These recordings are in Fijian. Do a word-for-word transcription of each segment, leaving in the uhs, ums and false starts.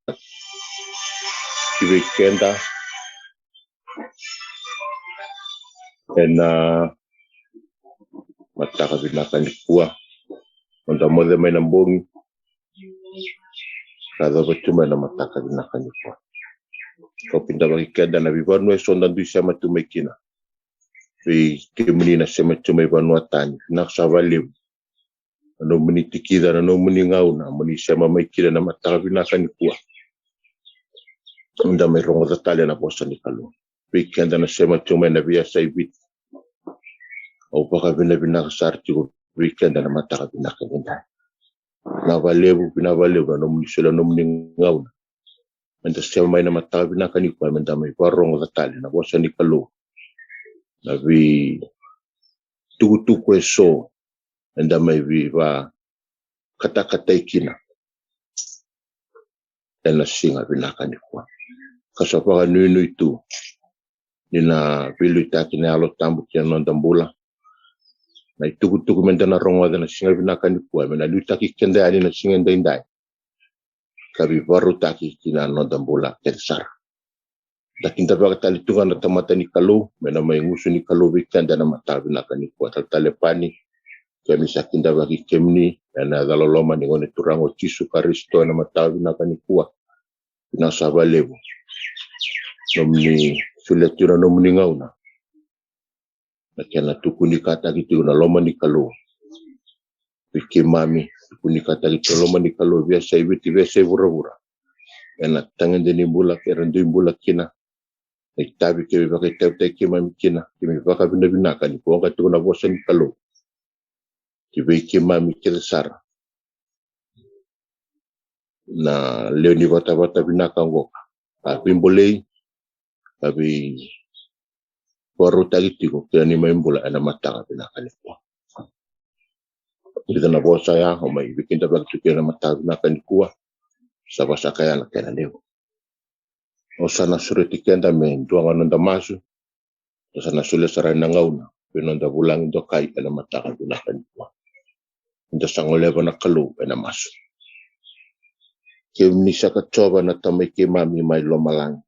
ki vei keda ena mataka vinaka nikua. Noda moce mai na bogi, ka yacova tu mai na mataka vinaka nikua. Kau kidavaki keda na veivanua eso da dui sema tu mai kina. Vei kemuni na sema tu mai vanua tani, vinaka sara vakalevu na nomuni tikica, na nomuni gauna mo ni sema mai kina na mataka vinaka nikua. Da mai rogoca tale na vosa ni Kalou. Vei keda na sema tu mai na veiyasai Viti, au vakavinavinaka sara tiko vei keda na mataka vinaka nikua. Vinaka vakalevu, vinaka vakalevu na nomuni solia na nomuni gauna me da sema mai na mataka vinaka nikua me da mai vakarogoca tale na vosa ni Kalou. Na veitukutuku eso eda mai veivakatakatai kina ena siga vinaka nikua. Ka sa vakanuinui tu ni na veiliutaki na Yalo Tabu ki na noda bula na itukutuku me da na rogoca na siga vinaka nikua, me na liutaki keda yani na siga edaidai ka veivakarautaki ki na noda bula kece sara. Da kidavaka tale tu ga na tamata ni Kalou me na mai gusu ni Kalou vei keda na mataka vinaka nikua. Talatala Pani, keimami sa kidavaki kemuni ena yaca loloma ni Gone Turaga o Jisu Karisito ena mataka vinaka nikua. Vinaka sara vakalevu nomuni solia tu na nomuni gauna, na kena tukunikataki tiko na loma ni Kalou vei keimami, tukunikataki tiko na loma ni Kalou veiyasai Viti, veiyasai vuravura. Ena tagede ni bula era dui bula kina, na itavi keimami vakaitavitaki keimami kina, keimami vakavinavinaka ni voqa tiko na vosa ni Kalou ki vei keimami kece sara na lewe ni vatavata vinaka oqo, ka veibolei, ka veivakarautaki tiko ki na neimami bula ena mataka vinaka nikua. Vica na vosa ya au mai veikidavaki tu kina ena mataka vinaka nikua, sa vaka saka ya na kena levu. Au sa na sureti keda me dua ga noda masu, au sa na solia sara na gauna vei noda vulagi dokai ena mataka vinaka nikua. Eda sa goleva na Kalou ena masu. Kemuni saka Jiova na Tamai keimami mai lomalagi,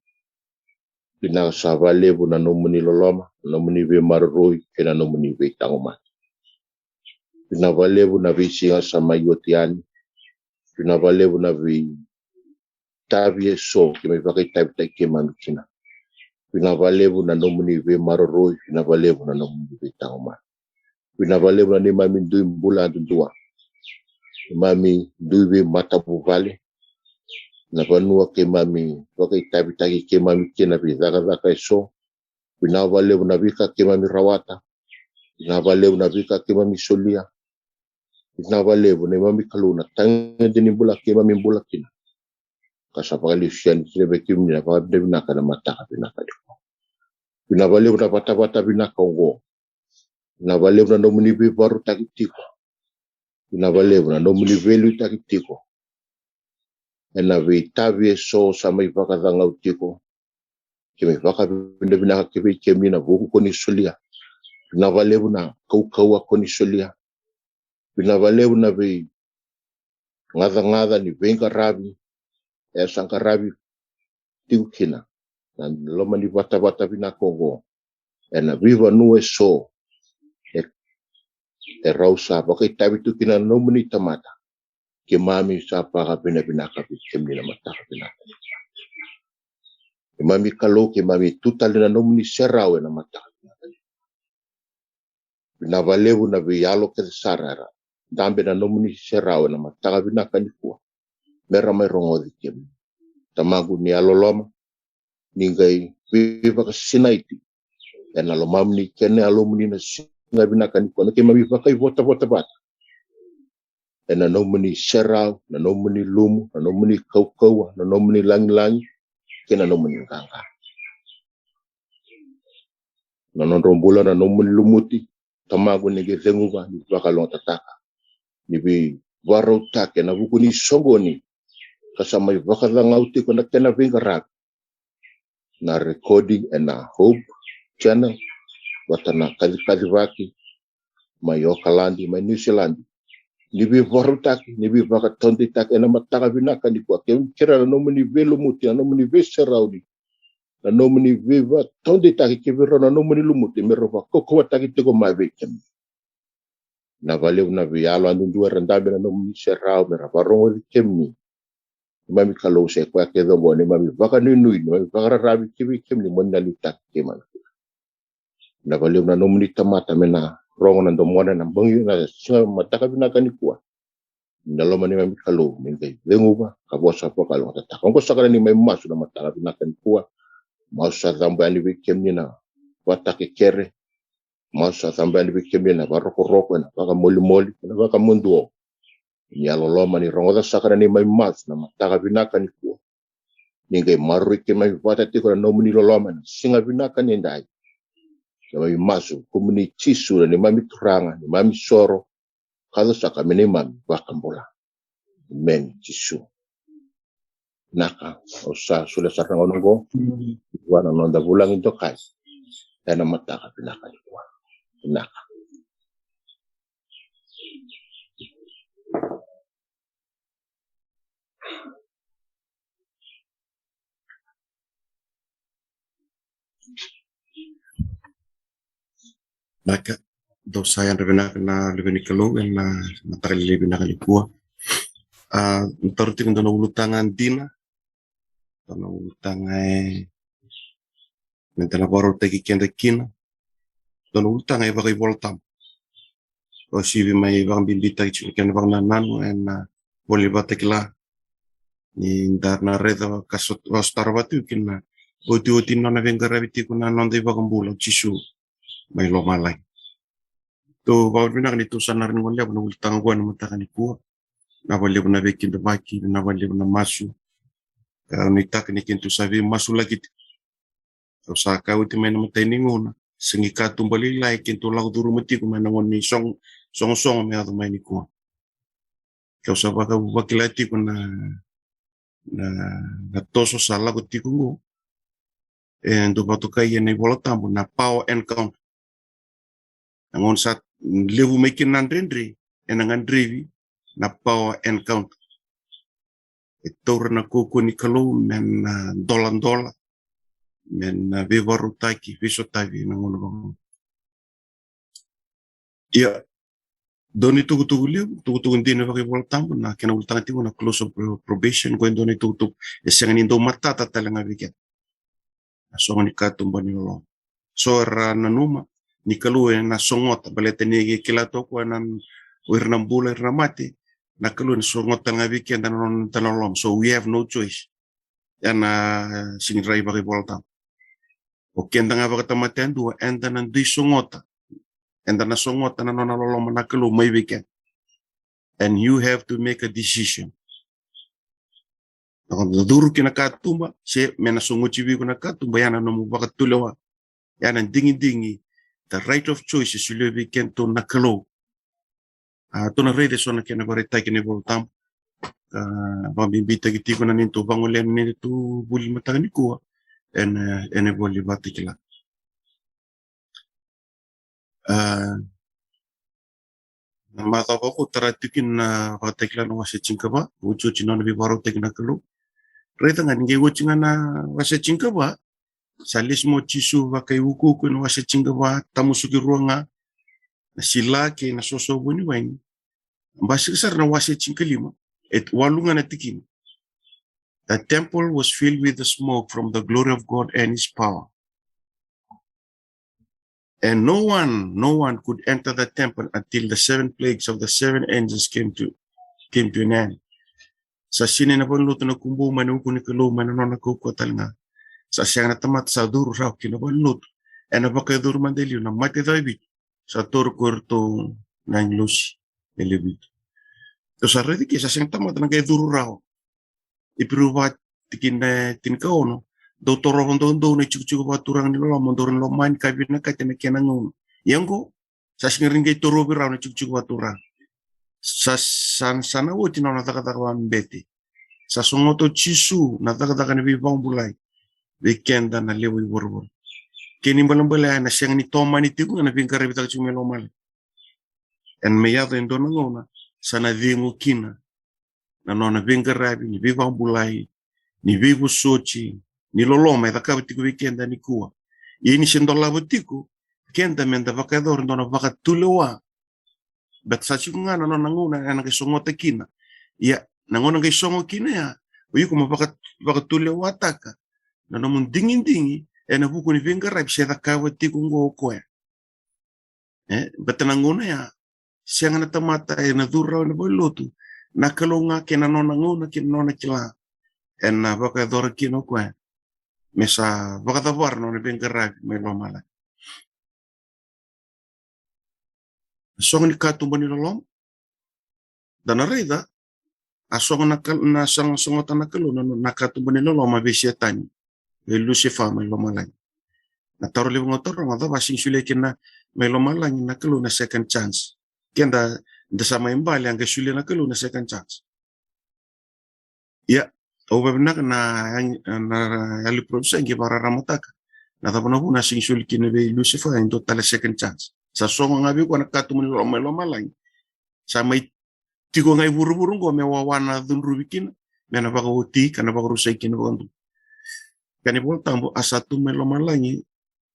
vinaka sara vakalevu na nomuni loloma, na nomuni veimaroroi kei na nomuni veitaqomaki. Vinaka vakalevu na veisiga sa mai oti yani. Vinaka vakalevu na veitavi eso keimami vakaitavitaki keimami kina. Vinaka vakalevu na nomuni veimaroroi, vinaka vakalevu na nomuni veitaqomaki. Vinaka vakalevu na neimami dui bula duadua, neimami dui veimatavuvale, na vanua keimami vakaitavitaki keimami kina veicakacaka eso. Vinaka vakalevu na veika keimami rawata. Vinaka vakalevu na veika keimami solia. Vinaka vakalevu neimami Kalou na tagede ni bula keimami bula kina, ka sa vakalesuya yani kina vei kemuni na vakavinavinaka ena mataka vinaka nikua. Vinaka vakalevu na vatavata vinaka oqo. Vinaka vakalevu na nomuni veivakarautaki tiko. Vinaka vakalevu na nomuni veiliutaki tiko ena veitavi eso sa mai vakacagau tiko. Keimami vakavinavinaka ki vei kemuni na vuku ko ni solia. Vinaka vakalevu na kaukauwa ko ni solia. Vinaka vakalevu na veigacagaca ni veiqaravi e sa qaravi tiko kina na loma ni vatavata vinaka oqo ena veivanua eso e, e rau sa vakaitavi tu kina na nomuni tamata. Keimami sa vakavinavinaka vei kemuni na mataka vinaka. Keimami Kalou, keimami tu tale na nomuni serau ena mataka vinaka. Vinaka vakalevu na veiyalo kece sara era dabe na nomuni serau ena mataka vinaka nikua, me ra mai rogoci kemuni. Tamaqu ni yalololoma, ni qai veivakasinaiti ena lomamuni kei na yalomuni na siga vinaka nikua, na keimami vakaivotavota vata ena nomuni serau, na nomuni lumu, na nomuni kaukauwa, na nomuni lagilagi kei na nomuni qaqa. Na nodrau bula na nomuni lumuti, Tamaqu, ni qai ceguva, ni vakalougatataka, ni veivakarautaki ena vuku ni soqoni ka sa mai vakacagau tiko na kena veiqaravi na recording ena Hope Channel vata na kacikacivaki mai Okaladi, mai Niusiladi, ni veivakarautaki, ni veivakataudeitaki ena mataka vinaka nikua. Keimami kerea na nomuni veilumuti, na nomuni veiserauni, na nomuni veivakataudeitaki kivei rau na nomuni lumuti, me rau vakaukauwataki tiko mai vei kemuni. Na vakalevu na veiyalo yadudua era dabe ena nomuni serau me ra vakarogoci kemuni. Neimami Kalou, se koya kece oqo neimami vakanuinui, neimami vakararavi kivei kemuni mo ni na liutaki keimami. Na vakalevu na nomuni tamata me na rogo na domona ena bogi, na siga mataka vinaka nikua. Na loma neimami Kalou, me qai ceguva ka vosa vakalougatataka. Oqo saka na neimami masu na mataka vinaka nikua. Masu sa cabo yani vei kemuni na vakatakekere. Masu sa cabo yani vei kemuni na vakarokoroko, na vakamolimoli, na vakamuduo. Ni yalololoma ni rogoca saka na neimami masu na mataka vinaka nikua. Ni qai maroroi keimami vata tiko na nomuni loloma ena siga vinaka nidai. Neimami masu, kumuni Jisu na neimami Turaga, neimami soro, ka saka me neimami vakabula. Emeni, Jisu. Vinaka, au sa solia sara na gauna oqo vua na noda vulagi dokai ena mataka vinaka nikua. Vinaka. Vinaka, dou sa yadra vinaka na luve ni Kalou ena mataka lailai vinaka nikua. A, na taro tiko dua na ulutaga dina, dua na ulutaga e me da na vakarautaki keda kina, dua na ulutaga e vakaivolatabu. Au sivi mai vakabibitaki tiko na kena vakanananu ena vola ni Vakatakila. Ni da na raica ka sot-, vakasotara vata tiko kina otioti ni nona veiqaravi tiko na noda iVakabula o Jisu mai lomalagi. Tou vakavinavinaka ni tou sa na rawa ni goleva na ulutaga qo ena mataka nikua. Na vakalevu na veikidavaki, na vakalevu na masu. Ka nuitaka ni keitou sa veimasulaki tiko. Au sa kaya oti mai na imatai ni gauna, sega ni katuba lailai keitou lako curuma tiko mai na gauna ni sogo, sogosogo me yaco mai nikua. Kau sa vaka, vakila tiko na, na, na toso sa lako tiko qo. E dau vakatokai ena iVola Tabu na power encounter. Na gauna sa levu mai kina na dredre, ena gadrevi na power encounter. E taura na kaukaua ni Kalou me na doladola, me na veivakarautaki, veisotavi ena gauna vakaoqo. Ia, dua na itukutuku levu, tukutuku dina vakaivolatabu, na kena ulutaga tiko na close of pro-, probation, qo e dua na itukutuku e sega ni dau matata tale ga vei keda. Na sogo ni katuba ni loloma. So era nanuma ni Kalou ena sogota, baleta ni kila toka o koya na, o ira na bula, ira na mate, na Kalou ena sogota tale ga vei keda na nona, na loloma. So we have no choice. Ena sega ni rai vakaivolatabu. O keda ga vakatamata yadua, eda na dui sogota. Eda na sogota na nona loloma na Kalou mai vei keda. And you have to make a decision. Na curu ki na katuba, se me na sogoti vei iko na katuba, ya na nomu vakatulewa. Ya na digidigi, the right of choice, e solia vei kedatou na Kalou. A, tou na raica eso na kena vakaraitaki ena iVola Tabu. A, vakabibitaki tiko na neitou vagolea na neitou vuli mataka nikua ena, ena ivola ni Vakatakila. A, na macawa qo tara tiko kina na Vakatakila na wase tinikava, otioti na nona veivakarautaki na Kalou. Raica ga ni qai oti ga na wase tinikava, sa lesu mai o Jisu vakaiukuuku ena wase tinikava, tamusuki rua ga na sila kei na soso vua ni waini. Basika sara na wase tinikalima, e walu ga na tikina. The temple was filled with the smoke from the glory of God and his power. And no one, no one could enter the temple until the seven plagues of the seven angels came to, came to an end. Sa sinai na valenilotu na kubou mai na uku ni Kalou mai na nona kaukauwa tale ga. Sa sega na tamata sa curu rawa ki na valenilotu ena vakayacori mada e liu na mate caka vitu sa tauri ko iratou na agilosi e lewe vitu. Tou sa raica ke sa sega na tamata na qai curu rawa. Iperiu va tikina e tinikaono, dou torova doudou na itikotiko vakaturaga ni loloma, dou rawa ni lomani ka vinakati ena kena gauna. Ia oqo, sa sega ni qai torovi rawa na itikotiko vakaturaga. Sa, sa, sa na oti na nona cakacaka vakabete. Sa sogota o Jisu na cakacaka ni veivakabulai vei keda na lewe i vuravura. Kena ibalebale ya ena sega ni tomani tiko ga na veiqaravi caka tiko mai lomalagi. Ena mai yaco e dua na gauna sa na cegu kina na nona veiqaravi ni veivakabulai, ni veivosoti, ni loloma e cakava tiko vei keda nikua. Ia ni se dolava tiko keda meda vakayacora e dua na vakatulewa. Baleta sa tiko ga na nona gauna ena qai sogota kina. Ia na gauna qai sogo kina ya, o iko mo vaka, vakatulewataka na nomu digidigi ena vuku ni veiqaravi se cakava tiko qo o koya. E, baleta na gauna ya, sega na tamata ena curu rawa ena valenilotu, na Kalou ga kei na nona gauna kei na nona kila ena vakayacora kina o koya me sa vakacavara na nona veiqaravi mai lomalagi. Sogo ni katuba ni loloma. Da na raica a sogo na Kal-, na sogo, sogota na Kalou na, na katuba ni loloma vei Setani, vei Lusifa mai lomalagi. Na taro levu ga au taroga, cava a sega ni solia kina mai lomalagi na Kalou na second chance? Keda, da sa mai bale a qai solia na Kalou na second chance. Ia, au vakavinaka na, na yalo ni parofisai qai vakararamataka na cava na vuna a sega ni soli kina vei Lusifa e dua tale second chance. Sa sogo ga vei koya na katuba ni loloma mai lomalagi. Sa mai tiko ga i vuravura qo me wawa na cudruvi kina, me na vakaoti ka na vakarusai kina vakadua. Kaya na iVola Tabu, a sa tubu mai lomalagi,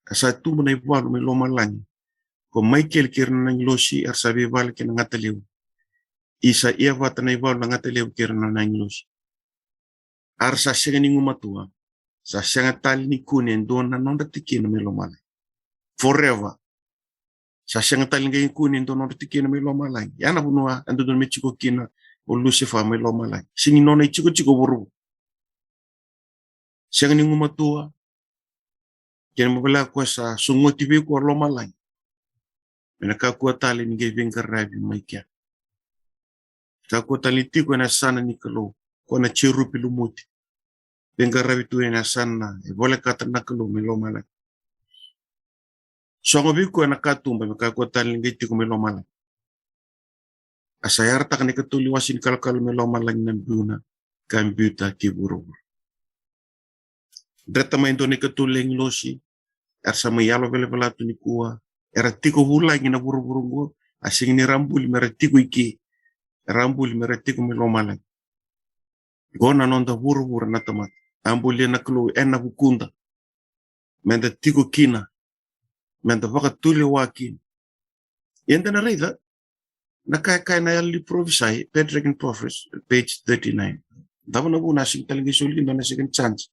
a sa tubu na ivalu mai lomalagi ko Maikeli kei ira na nona agilosi, era sa veivale kei na gata levu. Ia sa ia vata na ivalu na gata levu kei ira na nona agilosi. A ra sa sega ni gumatua, sa sega tale ni kune e dua na nodra tikina mai lomalagi. Forever. Sa sega tale ni qai kune e dua na nodra tikina mai lomalagi. Ya na vanua e dodonu me tiko kina o Lusifa mai lomalagi. Sega ni nona itikotiko vuravura. Sega ni gumatua. Kena ibalebale o koya sa sogoti vei koya lomalagi me na kakua tale ni qai veiqaravi mai kea. Kakua tale ni tiko ena yasana ni Kalou, koya na jerupi lumuti. Veiqaravi tu ena yasana e volekata na Kalou mai lomalagi. Sogo vei koya na katuba me kakua tale ni qai tiko mai lomalagi. A sa yarataka na ikatolu ni wase ni kalokalo mai lomalagi na biuna ka biuta ki vuravura. Dreta mai e dua na ikatolu ni agilosi, era sa mai yalo velavela tu nikua, era tiko vulagi na vuravura oqo, a sega ni ra buli me ra tiko i ke, era buli me ra tiko mai lomalagi. Qo na noda vuravura na tamata, a bulia na Kalou ena vukuda, meda tiko kina, meda vakatulewa kina. Ia da na raica na ka e kaya na yalo ni parofisai, Patriarch and Prophets, page thirty-nine. Cava na vuna a sega tale ni qai soli kina na second chance?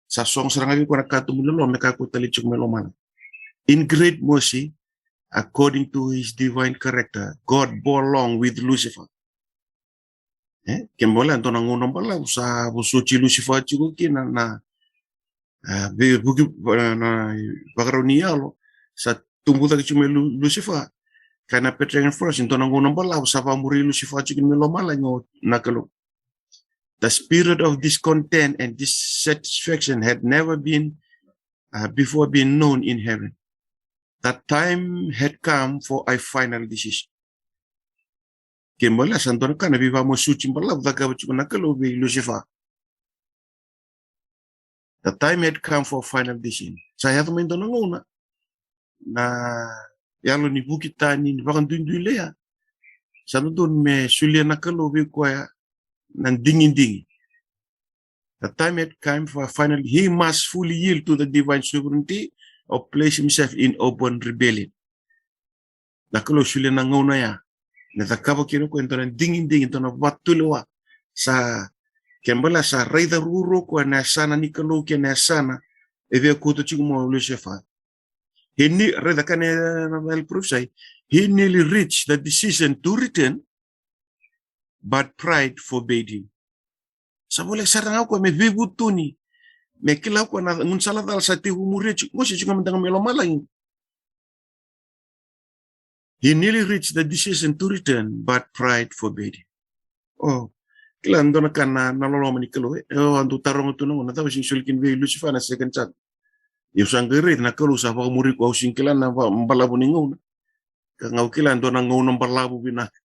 Sa sogo sara ga vei koya na katuba ni loloma me kakua tale tiko mai lomalagi. In great mercy, according to his divine character, God bore along with Lucifer. E, kena ibalebale e dua na gauna balavu sa vosoti Lusifa tiko kina na, e, veivuke, e, na ivakarau ni yalo sa tubu cake tiko mai Lu-, Lusifa. Kaya na Patriarch and Prophets, e dua na gauna balavu sa vakamuri Lusifa tiko kina mai lomalagi na Kalou. The spirit of discontent and dissatisfaction had never been, uh, before been known in heaven. That time had come for a final decision. Kena ibalebale sa dua na ka na veivakamasuti balavu cakava tiko na Kalou vei Lusifa. The time had come for final decision. Sa yaco mai dua na gauna na yalo ni vuki tani, ni vakaduiduile ya, sa dodonu me solia na Kalou vei koya na digidigi. The time had come for final, he must fully yield to the divine sovereignty or place himself in open rebellion. Na Kalou solia na gauna ya me cakava kina o koya e dua na digidigi, e dua na vakatulewa. Sa, kena ibalebale sa raica ruarua o koya na yasana ni Kalou kei na yasana e via kauta tiko mai o Lusifa. He ne-, raica ka na, na, na parofisai. He nearly reached the decision to return, but pride forbade him. Sa voleka sara ga o koya me veivutuni, me kila o koya na gaunisala cala sa tekivu muria tiko, qo se tiko ga mada ga mai lomalagi. He nearly reached the decision to return, but pride forbade him. O, kila, dua na ka na, na loloma ni Kalou, e. O, au dau taroga tu na gauna, cava sega ni soli kina vei Lusifa na second chance? Ia au sa qai raica na Kalou sa vakamuri koya, au sega ni kila na va-, balavu ni gauna. Ka ga au kila e dua na gauna balavu vinaka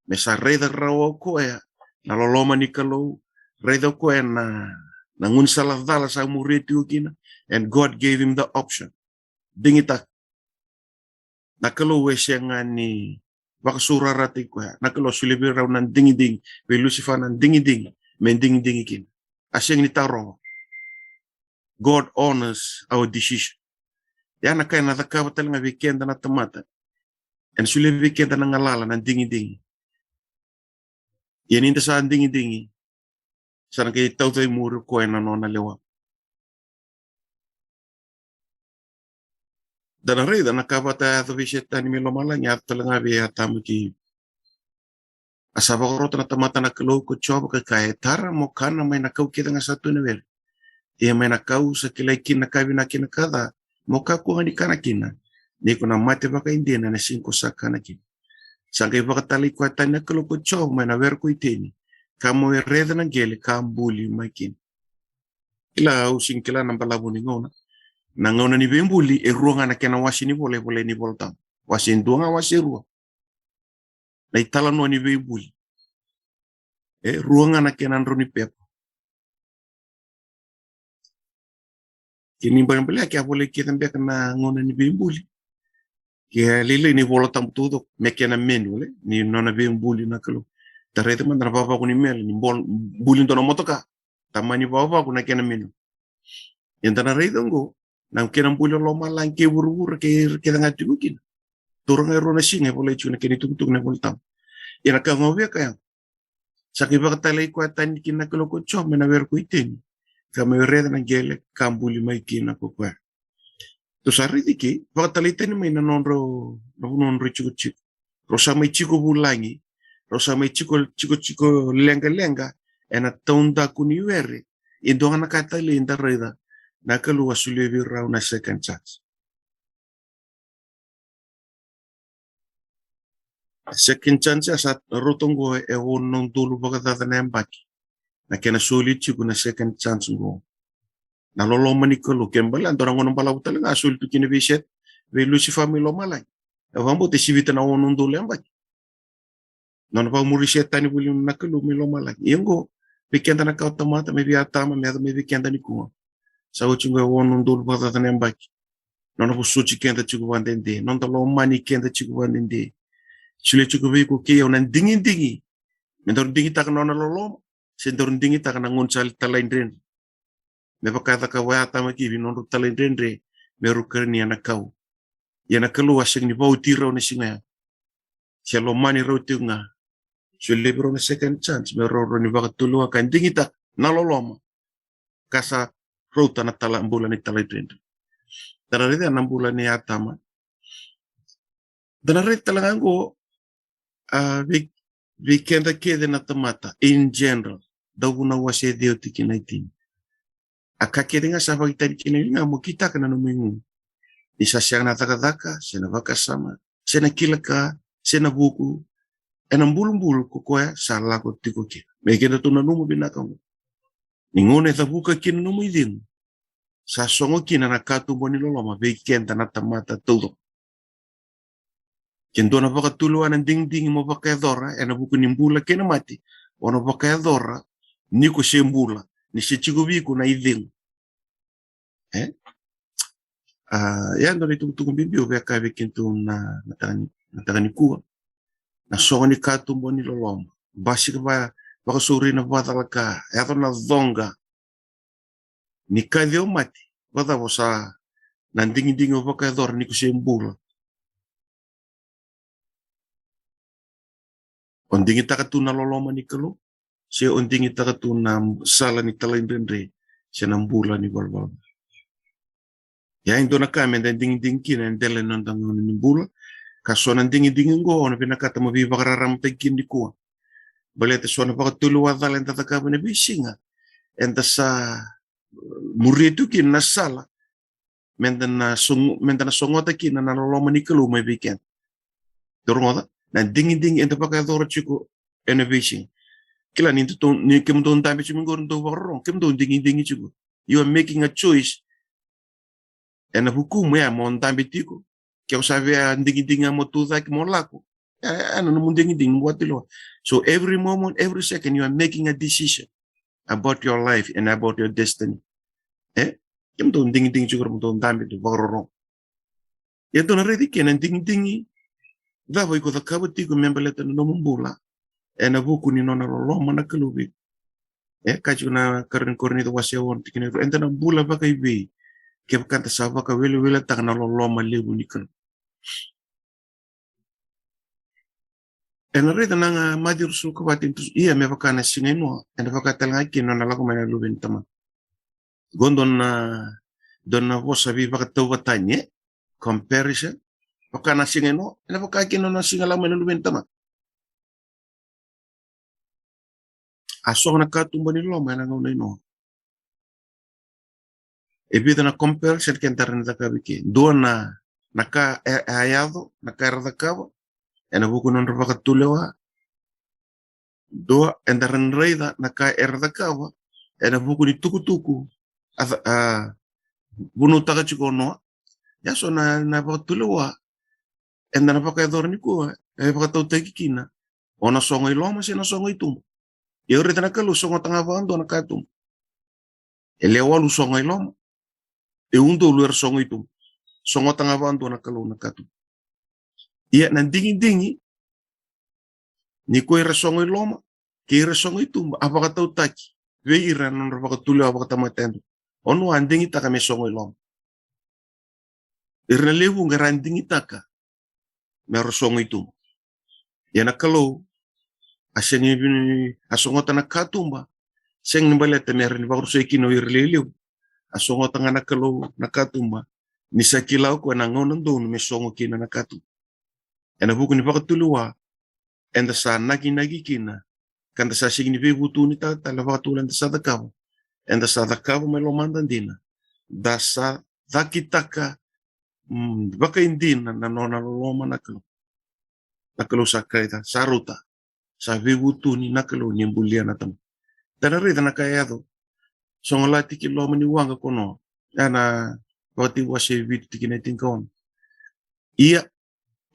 me sa raica rawa o koya na loloma ni Kalou, raica o koya na, na gaunisala cala sa muria tiko kina, and God gave him the option. Digitaka. Na Kalou e sega ni vakasaurarataki koya. Na Kalou a solia vei rau na digidigi, vei Lusifa na digidigi me digidigi kina. A sega ni tarova. God honors our decision. Ia na ka ena cakava tale ga vei keda na tamata, ena solia vei keda na galala na digidigi. Ia ni da sa digidigi, sa na qai tauca i muri o koya na nona lewa. Da na raica na ka vata a yaco vei Setani mai lomalagi, a yaco tale ga vei Atama kei Ivi. A sa vakarota na tamata na Kalou ko Jiova ka kaya, e tara mo kana mai na kau kece ga sa tu ena were. Ia mai na kau sa kilai kina na ka vinaka kei na ka ca, mo kakua ga ni kana kina, ni ko na mate vakaidina ena siga ko sa kana kina. Sa qai vakatalai koya tani na Kalou ko Jiova mai na were ko Iteni, ka mo raica na qele ka buli mai kina. Kila, au sega ni kila na balavu ni gauna. Na gauna ni veibuli e rua ga na kena wase ni vola e volai ena iVolatabu. Wase e dua ga, wase e rua. Na italanoa ni veibuli e rua ga na kena drau ni pepa. Kena ibalebale ke a volai kece beka na gauna ni veibuli. Ke a lailai na iVolatabu taucoko me kena manual ni nona veibuli na Kalou. Da raica mada na vavaku ni mele ni bol-, buli dua na motoka. Tamani vavaku na kena manual. Ia da na raica oqo na kena buli o lomalagi kei vuravura kei ira kece ga tiko kina. Turaga e rua na siga e volai tiko na kena itukutuku na iVolatabu. Ia na ka ga au via kaya, sa qai vakatalai koya tani kina na Kalou ko Jiova mai na were ko Iteni, ka mai raica na qele ka buli mai kina ko koya. Tou sa raica ke vakatalai tani mai na nodrau, na nodrau itikotiko. Rau sa mai tiko vulagi, rau sa mai tiko, tiko, tiko leqaleqa ena taudaku ni were. E dua ga na ka talei da raica, na Kalou a solia vei rau na second chance. A second chance a sa rauta oqo e ono na udolu vakacaca na yabaki. Na kena soli tiko na second chance oqo. Na loloma ni Kalou, ke bale a dua na gauna balavu tale ga a soli tu kina vei Set-, vei Lusifa mai lomalagi. E vakabauta e sivita na ono na udolu yabaki. Nona vakamuri Setani voli na Kalou mai lomalagi. Ia oqo, vei keda na kawatamata, mai vei Atama me yaco mai vei keda nikua. Sa oti oqo e ono na udolu vakacaca na yabaki. Nona vosoti keda tiko vakadede, noda lomani keda tiko vakadede. Solia tiko vei iko kei au na digidigi. Me daru digitaka na nona loloma, se daru digitaka na gaunisala talaidredre. Me vaka e cakava o Atama kei Ivi, nodrau talaidredre, me rau karania na kau. Ia na Kalou a sega ni vauti rau na siga ya. Se lomani rau tiko ga. Solia vei rau na second chance, me rau rawa ni vakatulewa ka digitaka na loloma. Ka sa rauta na tala, bula ni talaidredre. Da na raica na bula nei Atama. Da na raica tale ga oqo, a, vei, vei keda kece na tamata, in general, Dauvunau wase ciwa tikina e tini. A ka kece ga sa vakaitavi kina ga mo kitaka na nomu igu. Ni sa sega na cakacaka, se na vakasama, se na kila ka, se na vuku, ena bulubulu ko koya sa lako tiko kina. Me keda tou nanuma vinaka oqo. Ni gauna e cavuka kina nomu icegu, sa sogo kina na katuba ni loloma vei keda na tamata taucoko. Ke dua na vakatulewa na digidigi mo vakayacora ena vuku ni bula kei na mate, o na vakayacora ni ko se bula, ni se tiko vei iko na icegu. E? A, ia dua na itukutuku bibi au via kaya vei kedatou na, na mataka ni, mataka nikua. Na sogo ni katuba ni loloma. Basika va, vakasauri na vakacalaka, yaco na coqa. Ni kaci au mate, vakacava sa na digidigi au vakayacora ni ko se bula. O digitaka tu na loloma ni Kalou, se o digitaka tu na sala ni talaidredre, se na bula ni valavala. Ia e dua na ka meda digidigi kina e dela ni noda gauna ni bula, ka so na digidigi oqo, o na vinakata mo veivakararamataki kina nikua. Baleta so na vakatulewa cala eda cakava ena veisiga, eda sa muria tu kina na sala, meda na sogo-, meda na sogota kina na loloma ni Kalou mai vei keda. Tou rogoca, na digidigi eda vakayacora tiko ena veisiga. Kila ni tou, ni kemudou dabe tiko mai qori dou vakarorogo, kemudou digidigi tiko. You are making a choice. Ena vukumu ya mo dabe tiko. Ke o sa via digidigi mo tucake mo lako. E, ena nomu digidigi mo vakatulewa. So every moment, every second, you are making a decision about your life and about your destiny. E? Kemudou digidigi tiko, kemudou dabe, dou vakarorogo. Ia tou na raici kina na digidigi Cava iko cakava tiko me baleta na nomu bula ena vuku ni nona loloma na Kalou vei iko? E kaya tiko na ikarua ni Korinica wase ono tikina e rua, eda na bula vakaivei kevaka eda sa vakaweleweletaka na loloma levu ni Kalou? Ena raica na Maciu ruasagavulu ka va, tikina e tolusagavulu, ia me vaka na siga i Noa, ena vaka tale ga kina na lako mai na Luve ni tamata. Qo dua na, dua na vosa veivakatauvatani, e? Comparison. Vaka na siga i Noa, ena vaka kina na siga lako mai na Luve ni tamata. A sogo na katuba ni loloma ena gauna i Noa. E vica na comparison keda rawa ni cakava i ke. Dua na, na ka e, e a yaco, na ka era cakava ena vuku ni nodra vakatulewa. Dua, eda rawa ni raica na ka era cakava ena vuku ni tukutuku a, a vunautaka tiko o Noa. Ia so na, na vakatulewa eda na vakayacora nikua e vakatautaki kina o na sogo i loma se na sogo i tuba. Ia o raica na Kalou sogota ga vakadua na katuba. E lewe walu sogo i loma, e udolu era sogo i tuba. Sogota ga vakadua na Kalou na katuba. Ia na digidigi ni ko ira sogo i loma kei ira sogo i tuba a vakatautaki vei ira na nodra vakatulewa vakatamata yadua. O Noa a digitaka me sogo i loma. Ira na lewe vuqa era a digitaka me ra sogo i tuba. Ia na Kalou a sega ni vini, a sogota na katuba sega ni baleta me ra ni vakarusai kina o ira lewe levu. A sogota ga na Kalou na katuba ni sa kila o koya na gauna donu me sogo kina na katuba. Ena vuku ni vakatulewa eda sa nakinaki kina, ka da sa sega ni veivutuni tale vakatau eda sa cakava. Eda sa cakava mai lomada dina. Da sa cakitaka, mm, vakaidina na nona loloma na Kalou. Na Kalou sa kaila, sa rauta, sa veivutuni na Kalou ni bulia na tamata. Da na raica na ka e yaco. Sogo lati ki loma ni waqa ko Noa. Ena Vakatekivu wase vitu tikina e tinikaono. Ia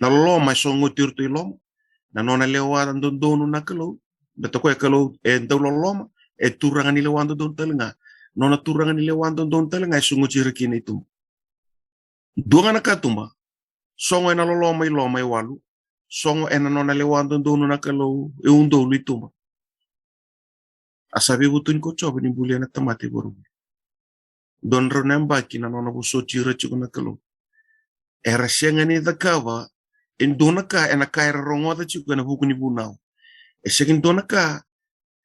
na loloma e sogoti iratou i loma. Na nona lewa dodonu na Kalou. Baleta o koya e Kalou e dau loloma, e turaga ni lewa dodonu tale ga. Nona turaga ni lewa dodonu tale ga e sogoti ira kina i tuba. Dua ga na katuba, sogo ena loloma i loma e walu, sogo ena nona lewa dodonu na Kalou e udolu i tuba. A sa veivutuni ko Jiova ni bulia na tamata e vuravura. Dua na drau na yabaki na nona vosoti ira tiko na Kalou. Era sega ni cakava e dua na ka ena ka era rogoca tiko ena vuku ni vunau. E sega ni dua na ka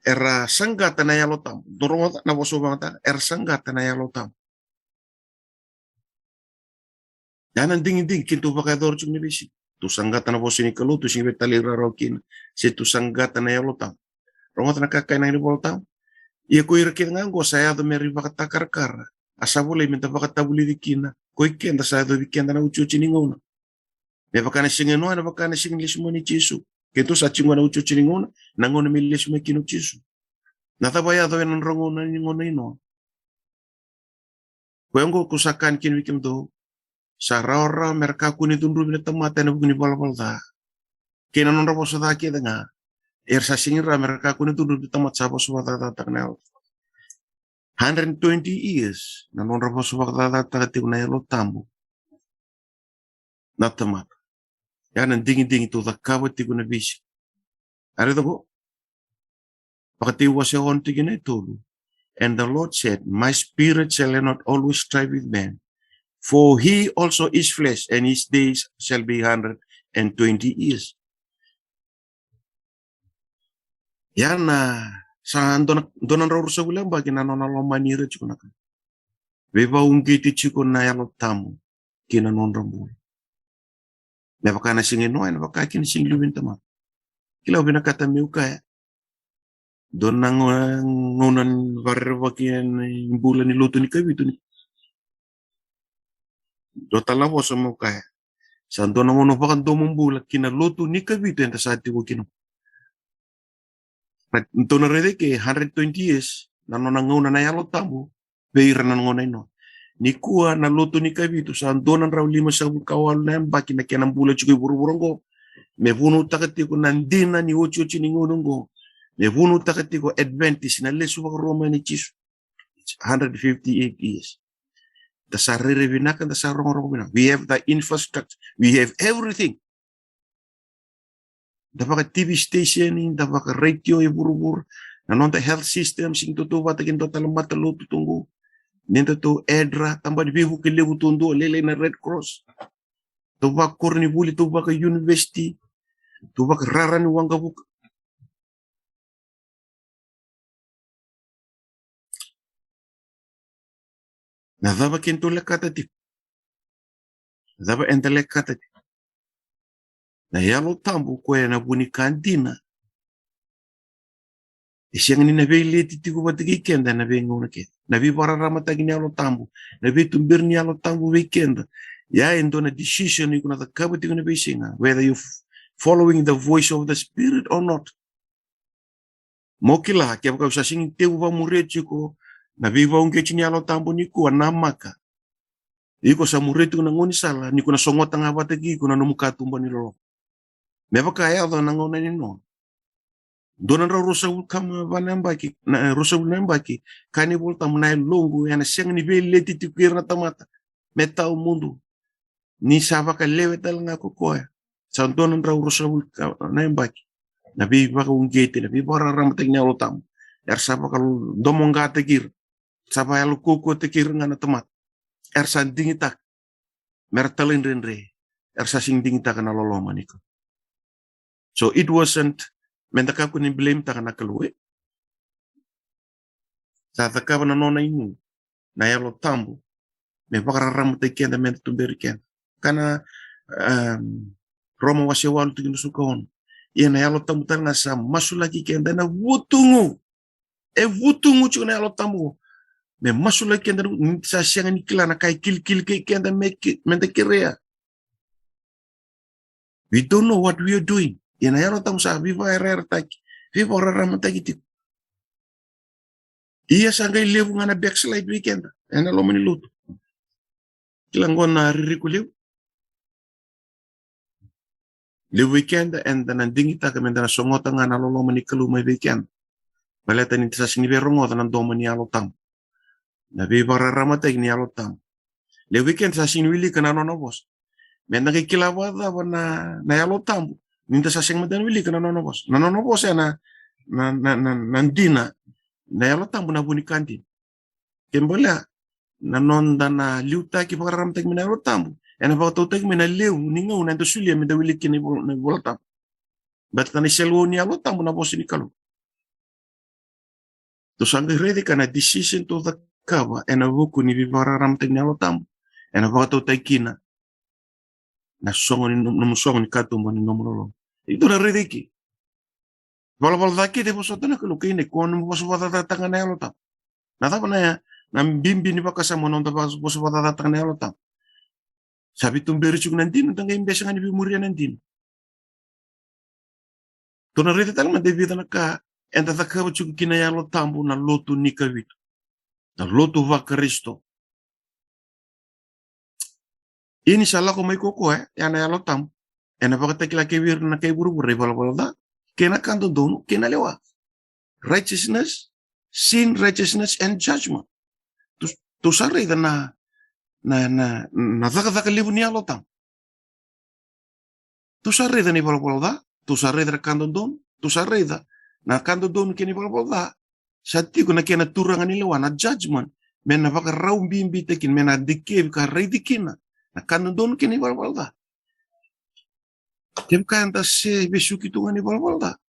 era saqata na Yalo Tabu. Dou rogoca na vosa au vakayagataka, era saqata na Yalo Tabu. Ia na digidigi keitou vakayacora tiko ni veisiga. Tou saqata na vosa ni Kalou, tou sega ni veitalairawarawa kina. Se tou saqata na Yalo Tabu. Rogoca na ka e kaya na iVolatabu. Ia ko ira kece ga oqo sa yaco me ra ivakatakarakara. A sa volai me da vakatavulici kina. Ko i keda sa yacovi keda na iotioti ni gauna. Me vaka na siga i Noa, ena vaka na siga ni lesu mai nei Jisu. Keitou sa tiko ena iotioti ni gauna, na gauna me lesu mai kina o Jisu. Na cava e yaco ena nodra gauna ni gauna i Noa? Koya oqo ko sa kaya kina vei kemudou, sa rawarawa me ra kakua ni cudruvi na tamata ena vuku ni valavala ca kei na nodra vosa ca kece ga. Era sa sega ni rawa me ra kakua ni cudruvi na tamata sa vosa vakacacataka na Yalo. Hundred and twenty years na nodra vosa vakacacataka tiko na Yalo Tabu na tamata. Ia na digidigi tou cakava tiko na veisiga. A raica qo. Vakatekivu wase ono tikina e tolu. And the Lord said, my spirit shall not always strive with man, for he also is flesh, and his days shall be hundred and twenty years. Ia na sa dua na, dua na drau ruasagavulu na yabaki na nona lomani ira tiko na Kalou. Veivakauqeti tiko na Yalo Tabu ki na nodra bula. Me vaka na siga i Noa, ena vaka kina siga i Luve ni tamata. Kila, au vinakata meu kaya, dua na gauna, gauna ni vakarerevaki ena bula ni lotu ni kavitu ni. Dua tale na vosa meu kaya, sa dua na gauna vakadomobula ki na lotu ni kavitu eda sa tiko kina. Na, tou na raica ke hundred twenty years na nona gauna na Yalo Tabu vei ira na gauna i Noa. Nikua na lotu ni kavitu sa dua na drau limasagavulu ka walu na yabaki na kena bula tiko i vuravura oqo. Me vunautaka tiko na dina ni otioti ni gauna oqo. Me vunautaka tiko Adventist, na lesu vakarua mai nei Jisu. It's hundred fifty-eight years. Da sa rairai vinaka, da sa rogorogo vinaka. We have the infrastructure. We have everything. da vaka T V station, da vaka radio e vuravura, na noda health system, sega ni tautauvata kei na dua tale mata lotu tu qo. Ni datou edra, tabana ni veivuke levu tu dua, lailai na Red Cross. Tou vaka koronivuli, tou vaka university, tou vaka rara ni waqavuka. Na cava keitou lekata tiko? Na cava eda lekata tiko? Na Yalo Tabu koya na vu ni ka dina. E sega ni na veileti tiko vata kei keda na veigauna keda. Na veivakararamataki ni Yalo Tabu, na veituberi ni Yalo Tabu vei keda. Ia e dua na decision iko na cakava tiko na veisiga, whether you f-, following the voice of the Spirit or not. Mo kila, kevaka au sa sega ni tevu vakamuria tiko na veivakauqeti ni Yalo Tabu nikua, namaka iko sa muria tiko na gaunisala ni ko na sogota ga vata kei iko na nomu katuba ni loloma. Me vaka e yaco na gauna ni noa, dua na drau ruasagavulu ka va na yabaki, na, ruasagavulu na yabaki, kaya na iVola Tabu, na yaloqu ena sega ni veileti tiko ira na tamata me tawamudu, ni sa vakalewe tale ga ko koya. Sa dua na drau ruasagavulu ka na yabaki na veivakauqeti, na veivakararamataki ni Yalo Tabu. Era sa vakadomoqataki ira, sa vakayalokaukauwataki ira ga na tamata. Era sa digitaka me ra talaidredre, era sa sega ni digitaka na loloma ni Kalou. So it wasn't, me da kakua ni blame taka na Kalou, e. Sa cakava na nona inu na Yalo Tabu me vakararamataki keda, me da tuberi keda. Kaya na, um, Roma wase walu tikina ruasagavulu ka ono. Ia na Yalo Tabu tale ga sa masulaki keda ena vutugu. E vutugu tiko na Yalo Tabu me masulaki keda, ni sa sega ni kila na ka e kilikili kei keda me ke-, me da kerea. We don't know what we are doing. Ia na Yalo Tabu sa veivakayarayarataki, veivakararamataki tiko. Ia sa qai levu ga na backslide vei keda ena loma ni lotu. Kila qo na ririko levu. Levu vei keda eda na digitaka me da na sogota ga na loloma ni Kalou mai vei keda, baleta ni da sa sega ni via rogoca na domo ni Yalo Tabu, na veivakararamataki ni Yalo Tabu. Levu vei keda sa sega ni wilika na nona vosa. Me da qai kila vakacava na, na Yalo Tabu ni da sa sega mada ni wilika na nona vosa? Na nona vosa ena, na, na, na, na dina. Na Yalo Tabu na vu ni ka dina. Ke balea na noda na liutaki, vakararamataki mai na Yalo Tabu, ena vakatautaki mai na levu ni gauna eda solia me da wiliki na ivola, na iVola Tabu. Baleta na iseleiwau ni Yalo Tabu na vosa ni Kalou. Tou sa qai raica ka na decision tou cakava ena vuku ni veivakararamataki ni Yalo Tabu, ena vakatautaki kina na sogo ni nom-, nomu sogo ni katuba ni nomu loloma. Ito na raica eke. Valavala ca kece e vosota na Kalou, kei na iko na vosa vakacacataka na Yalo Tabu. Na cava na, na bibi ni vakasama noda vosa vakacacataka na Yalo Tabu? Sa veituberi tiko na dina, da qai bese ga ni veimuria na dina. Tou na raica tale mada e vica na ka eda cakava tiko kina Yalo Tabu na lotu ni Kavitu, na lotu vaKarisito. Ia ni sa lako mai ko koya, e, ya na Yalo Tabu, ena vakatakila kei ira na kai vuravura na ivalavala ca, kei na ka dodonu, kei na lewa. Righteousness, sin, righteousness, and judgment. Tou, tou sa raica na, na, na, na cakacaka levu ni Yalo Tabu. Tou sa raica na ivalavala ca, tou sa raica na ka dodonu, tou sa raica na ka dodonu kei na ivalavala ca. Sa tiko na kena turaga ni lewa, na judgment, me na vakarau bibitaki kina, me na dikevi ka raici kina na ka dodonu kei na ivalavala ca. Kevaka eda se vesuki tu ga na ivalavala ca,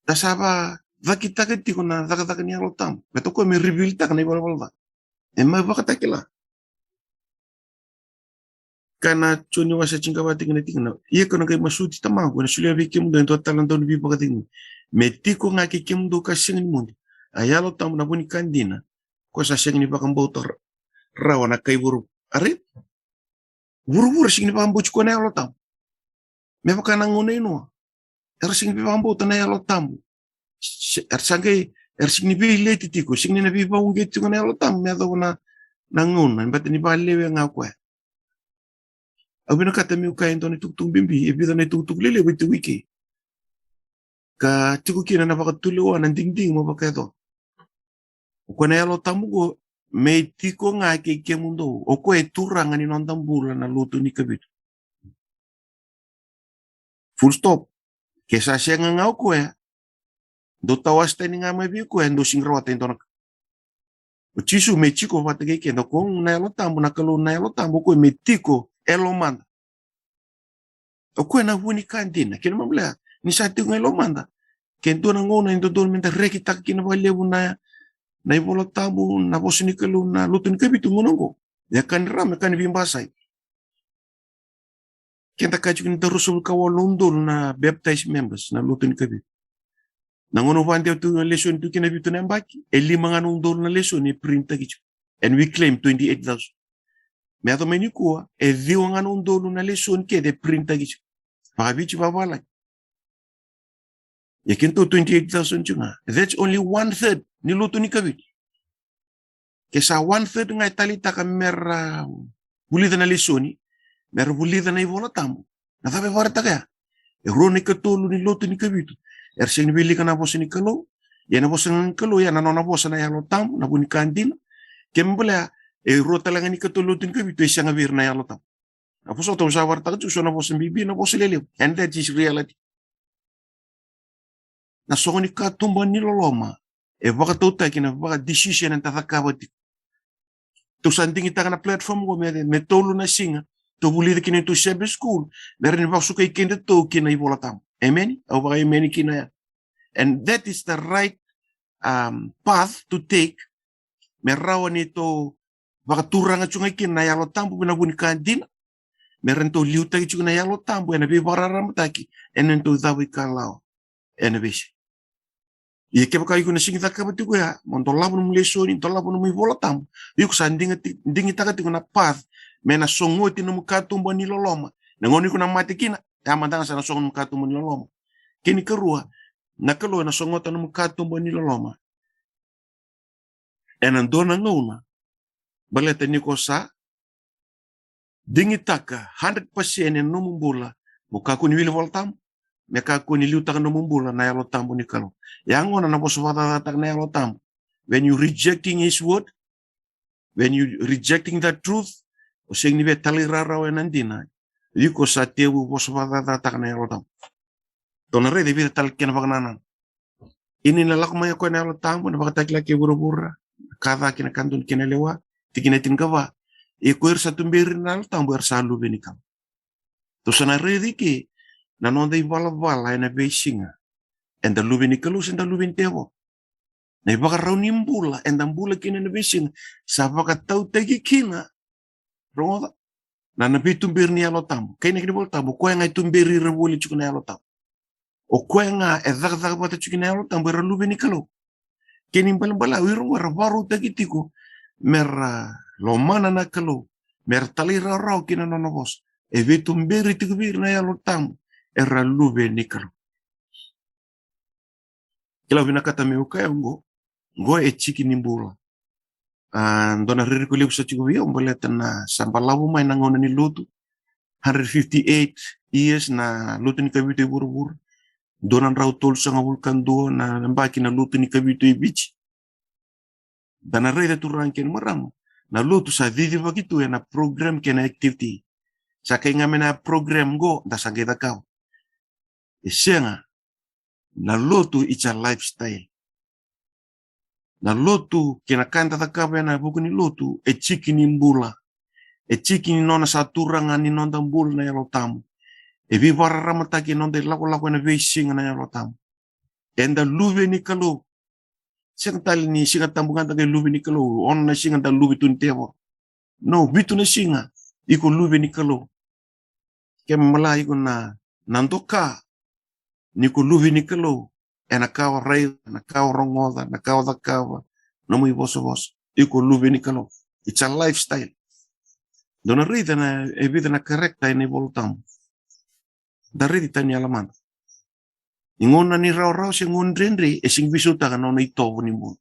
da sa vakacakitaka tiko na cakacaka ni Yalo Tabu. Me toka me reveal-taka na ivalavala ca. E mai vakatakila. Kaya na Joni wase tinikava tikina, tikina: Ia kau na qai masuti Tamaqu, ena solia vei kemudou e dua tale na Dauniveivakacegui, me tiko ga kei kemudou ka sega ni mudu, a Yalo Tabu na vu ni ka dina, ko sa sega ni vakabauta ra-, rawa na kai vuru-, a raica? Vuravura sega ni vakabauti koya na Yalo Tabu. Me vaka na gauna i Noa, era sega ni vakabauta na Yalo Tabu. Se, era sa qai, era sega ni veileti tiko, sega ni na veivakauqeti tiko na Yalo Tabu me yacova na, na gauna, baleta ni vakalewe ga o koya. Au vinakata meu kaya e dua na itukutuku bibi, e vica na itukutuku lelevu e tiko i ke, ka tiko kina na vakatulewa, na digidigi mo vakayacora. O koya na Yalo Tabu qo, me tiko ga kei kemudou. O koya e turaga ni noda bula na lotu ni Kavitu. Full stop. Ke sa sega ga o koya, dou tawase tani ga mai vei koya, dou sega ni rawata e dua na ka. O Jisu me jiko vata kei keda, ko na Yalo Tabu, na Kalou na Yalo Tabu, o koya me tiko e lomada. O koya na vu ni ka dina, kena ibalebale ni sa tiko ga e lomada. Ke dua na gauna e dodonu meda rekitaka kina vakalevu na, na iVola Tabu, na vosa ni Kalou, na lotu ni Kavitu gauna oqo. E ka ni rama, e ka ni veibasai. Keda kaya tiko ni da ruasagavulu ka walu na udolu na baptized members na lotu ni Kavitu. Na gauna au vakadewa tu na lesoni tu kina vitu na yabaki, e lima ga na udolu na lesoni e printaki tiko. And we claim twenty-eight thousand. Me yaco mai nikua, e ciwa ga na udolu na lesoni kece e printaki tiko. Vakaviti, vakavalagi. Ia keitou twenty-eight thousand tiko ga. That's only one third ni lotu ni Kavitu. Ke sa one third ga e taleitaka mera vulica na lesoni, mera vulica na iVola Tabu, na cava e vakaraitaka ya? E rua na ikatolu ni lotu ni Kavitu era sega ni wilika na vosa ni Kalou. Ia na vosa ni Kalou ya na nona vosa na Yalo Tabu, na vu ni ka dina. Kena ibalebale, e rua tale ga na ikatolu ni lotu ni Kavitu e sega vei ira na Yalo Tabu. Na vosa au sa vakaraitaka tiko, so na vosa bibi, na vosa lelevu. And that is reality. Na soqo ni katuba ni loloma e vakatautaki na vakadecision eda cakava tiko. Tou sa digitaka na platform oqo me, me tolu na siga tou vulica kina e tou Sabbath school, me rawa ni vakasukai kedatou kina iVola Tabu. Amen? Au vaka amen kina ya. And that is the right, um, path to take. Me rawa ni tou vakaturaga tu ga kina na Yalo Tabu, vei na vu ni ka dina. Me rawa ni tou liutaki tiko na Yalo Tabu ena veivakararamataki ena neitou cava ikalawa ena veisiga. Ia kevaka iko na sega ni cakava tiko ya, mo dolava nomu lesoni, dolava nomu iVola Tabu, iko sa diga ti-, digitaka tiko na path me na sogoti nomu katuba ni loloma. Na gauna iko na mate kina, ya mada ga sa na sogo nomu katuba ni loloma. Kena ikarua, na Kalou ena sogota nomu katuba ni loloma ena dua na gauna, baleta ni ko sa digitaka hundred percent ena nomu bula mo kakua ni wili Vola Tabu, me kakua ni liutaka nomu bula na Yalo Tabu ni Kalou. Ya gona na vosa vakacacataka na Yalo Tabu. When you rejecting his word, when you rejecting the truth, o sega ni via talairawarawa ena dina, iko sa tevu vosa vakacacataka na Yalo Tabu. Tou na raica e vica tale kena vakanananu. Ia ni na lako mai o koya na Yalo Tabu, na vakatakilaki e vuravura, ka ca kei na ka donu kei na lewa, tikina e tinikava. Ia ko ira sa tuberi na Yalo Tabu era sa luve ni Kalou. Tou sa na raica eke na noda ivalavala ena veisiga. Eda luve ni Kalou se da luve ni tevoro? Na ivakarau ni bula eda bula kina ena veisiga sa vakatautaki kina. Rogoca. Na, na veituberi ni Yalo Tabu. Kaya na kena iVola Tabu, o koya ga e tuberi ira voli tiko na Yalo Tabu. O koya ga e cakacaka vata tiko na Yalo Tabu era luve ni Kalou. Kena ibalebale o ira oqo era vakarautaki tiko mera lomana na Kalou, mera talairawarawa kina nona vosa. E veituberi tiko vei ira na Yalo Tabu era luve ni Kalou. Kila, vinakata meu kaya oqo, oqo e tiki ni bula. A, dua na ririko levu sa tiko vei au baleta na sa balavu mai na gauna ni lotu. Hundred fifty-eight years na lotu ni Kavitu e vuravura. Dua na drau tolusagavulu ka dua na yabaki na lotu ni Kavitu e Viti. Da na raica, turaga kei na marama, na lotu sa cicivaki tu ena program kei na activity. Sa qai ga mai na program oqo da sa qai cakava. E sega. Na lotu it's a lifestyle. Na lotu kei na ka eda cakava ena vuku ni lotu e tiki ni bula. E tiki ni nona sa turaga ni noda bula na Yalo Tabu. E veivakararamataki e noda ilakolako ena veisiga na Yalo Tabu. Eda luve ni Kalou. Sega tale ni Siga Tabu ga da qai luve ni Kalou, ono na siga da luve tu ni tevoro. No, vitu na siga iko luve ni Kalou. Ke mala iko na, na doka ni ko luve ni Kalou ena ka o raica, na ka o rogoca, na ka o cakava, nomu ivosavosa, iko luve ni Kalou. It's a lifestyle. Dou na raica na, e vica na character ena iVola Tabu. Da raici tani yala mada. Ni gauna ni rawarawa se gauna dredre, e sega ni veisautaka na nona itovo ni bula.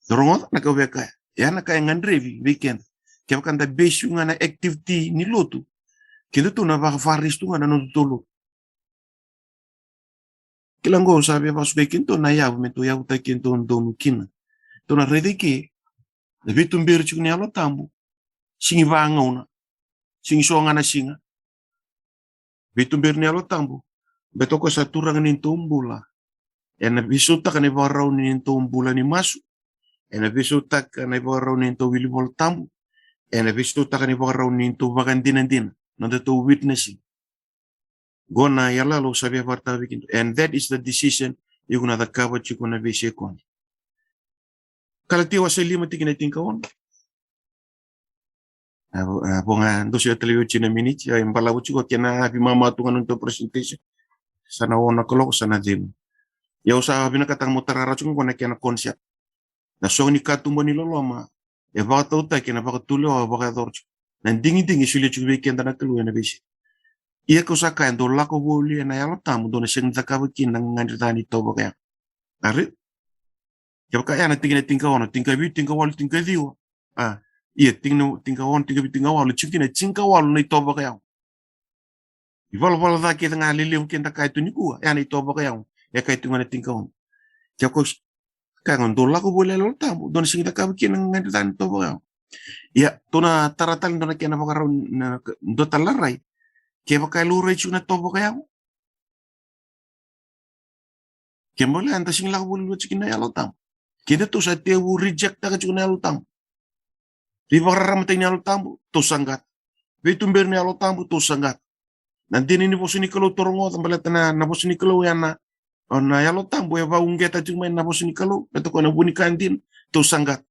Dou rogoca na ka au via kaya. Ya na ka e gadrevi vei keda. Kevaka da base ga na activity ni lotu, kedatou na vakafarisi tu ga na nodatou lotu. Kila, oqo sa via vakasukai kedatou na yavu me tou yavutaki kedatou donu kina. Tou na raica eke na veituberi tiko ni Yalo Tabu. Sega ni vagauna, sega ni so ga na siga. Veituberi ni Yalo Tabu. Baleta o koya sa turaga ni neitou bula, ena veisautaka na ivakarau ni neitou bula ni masu, ena veisautaka na ivakarau ni neitou wili Vola Tabu, ena veisautaka na ivakarau ni neitou vakadinadina, na nodatou witnessing. Qo na iyaloyalo au sa via vakaraitaka vei kemudou. And that is the decision iko na cakava tiko ena veisekodi. Kalatia wase lima tikina e tinikaono. A, a, vo ga dou sa talevi oti na miniti, a, e balavu tiko kei na veimama tu ga na nodatou presentation. Sa na ono na kaloko, sa na cegu. Ia au sa vinakata meu tara rawa tiko qo na kena concept. Na soqo ni katuba ni loloma e vakatautaki ena vakatulewa, vakayacora tiko. Na digidigi e solia tiko vei keda na Kalou ena veisiga. Ia kau sa kaya, dou lako voli ena Yalo Tabu, dou na sega ni cakava kina na gagadre ca ni itovo vakayago. Ari? Kevaka ya na tikina tinikaono, tinikavitu, tinikawalu, tinikaciwa. A, ia, tikina, tinikaono, tinikavitu, tinikawalu, tiko kina, tinikawalu na itovo vakayago. Ivalavala ca kece ga lelevu keda kaya tu nikua, ya na itovo vakayago. E kaya tu ga na tinikaono. Kevaka, kaya ga, dou lako voli ena Yalo Tabu, dou na sega ni cakava kina na gagadre ca ni itovo vakayago. Ia, tou na tara tale dua na kena vakarau na, dua tale na rai. Kevaka e laurai tiko na itovo vakayago. Kena ibalebale eda sega ni lako voli tiko ena Yalo Tabu. Kedatou sa tekivu reject-taka tiko na Yalo Tabu. Veivakararamataki ni Yalo Tabu, tou saqata. Veituberi ni Yalo Tabu, tou saqata. Na dina ni vosa ni Kalou tou rogoca, baleta na, na vosa ni Kalou ya na, na Yalo Tabu e vakauqeta tiko mai na vosa ni Kalou, baleta o koya na vu ni ka dina, tou saqata.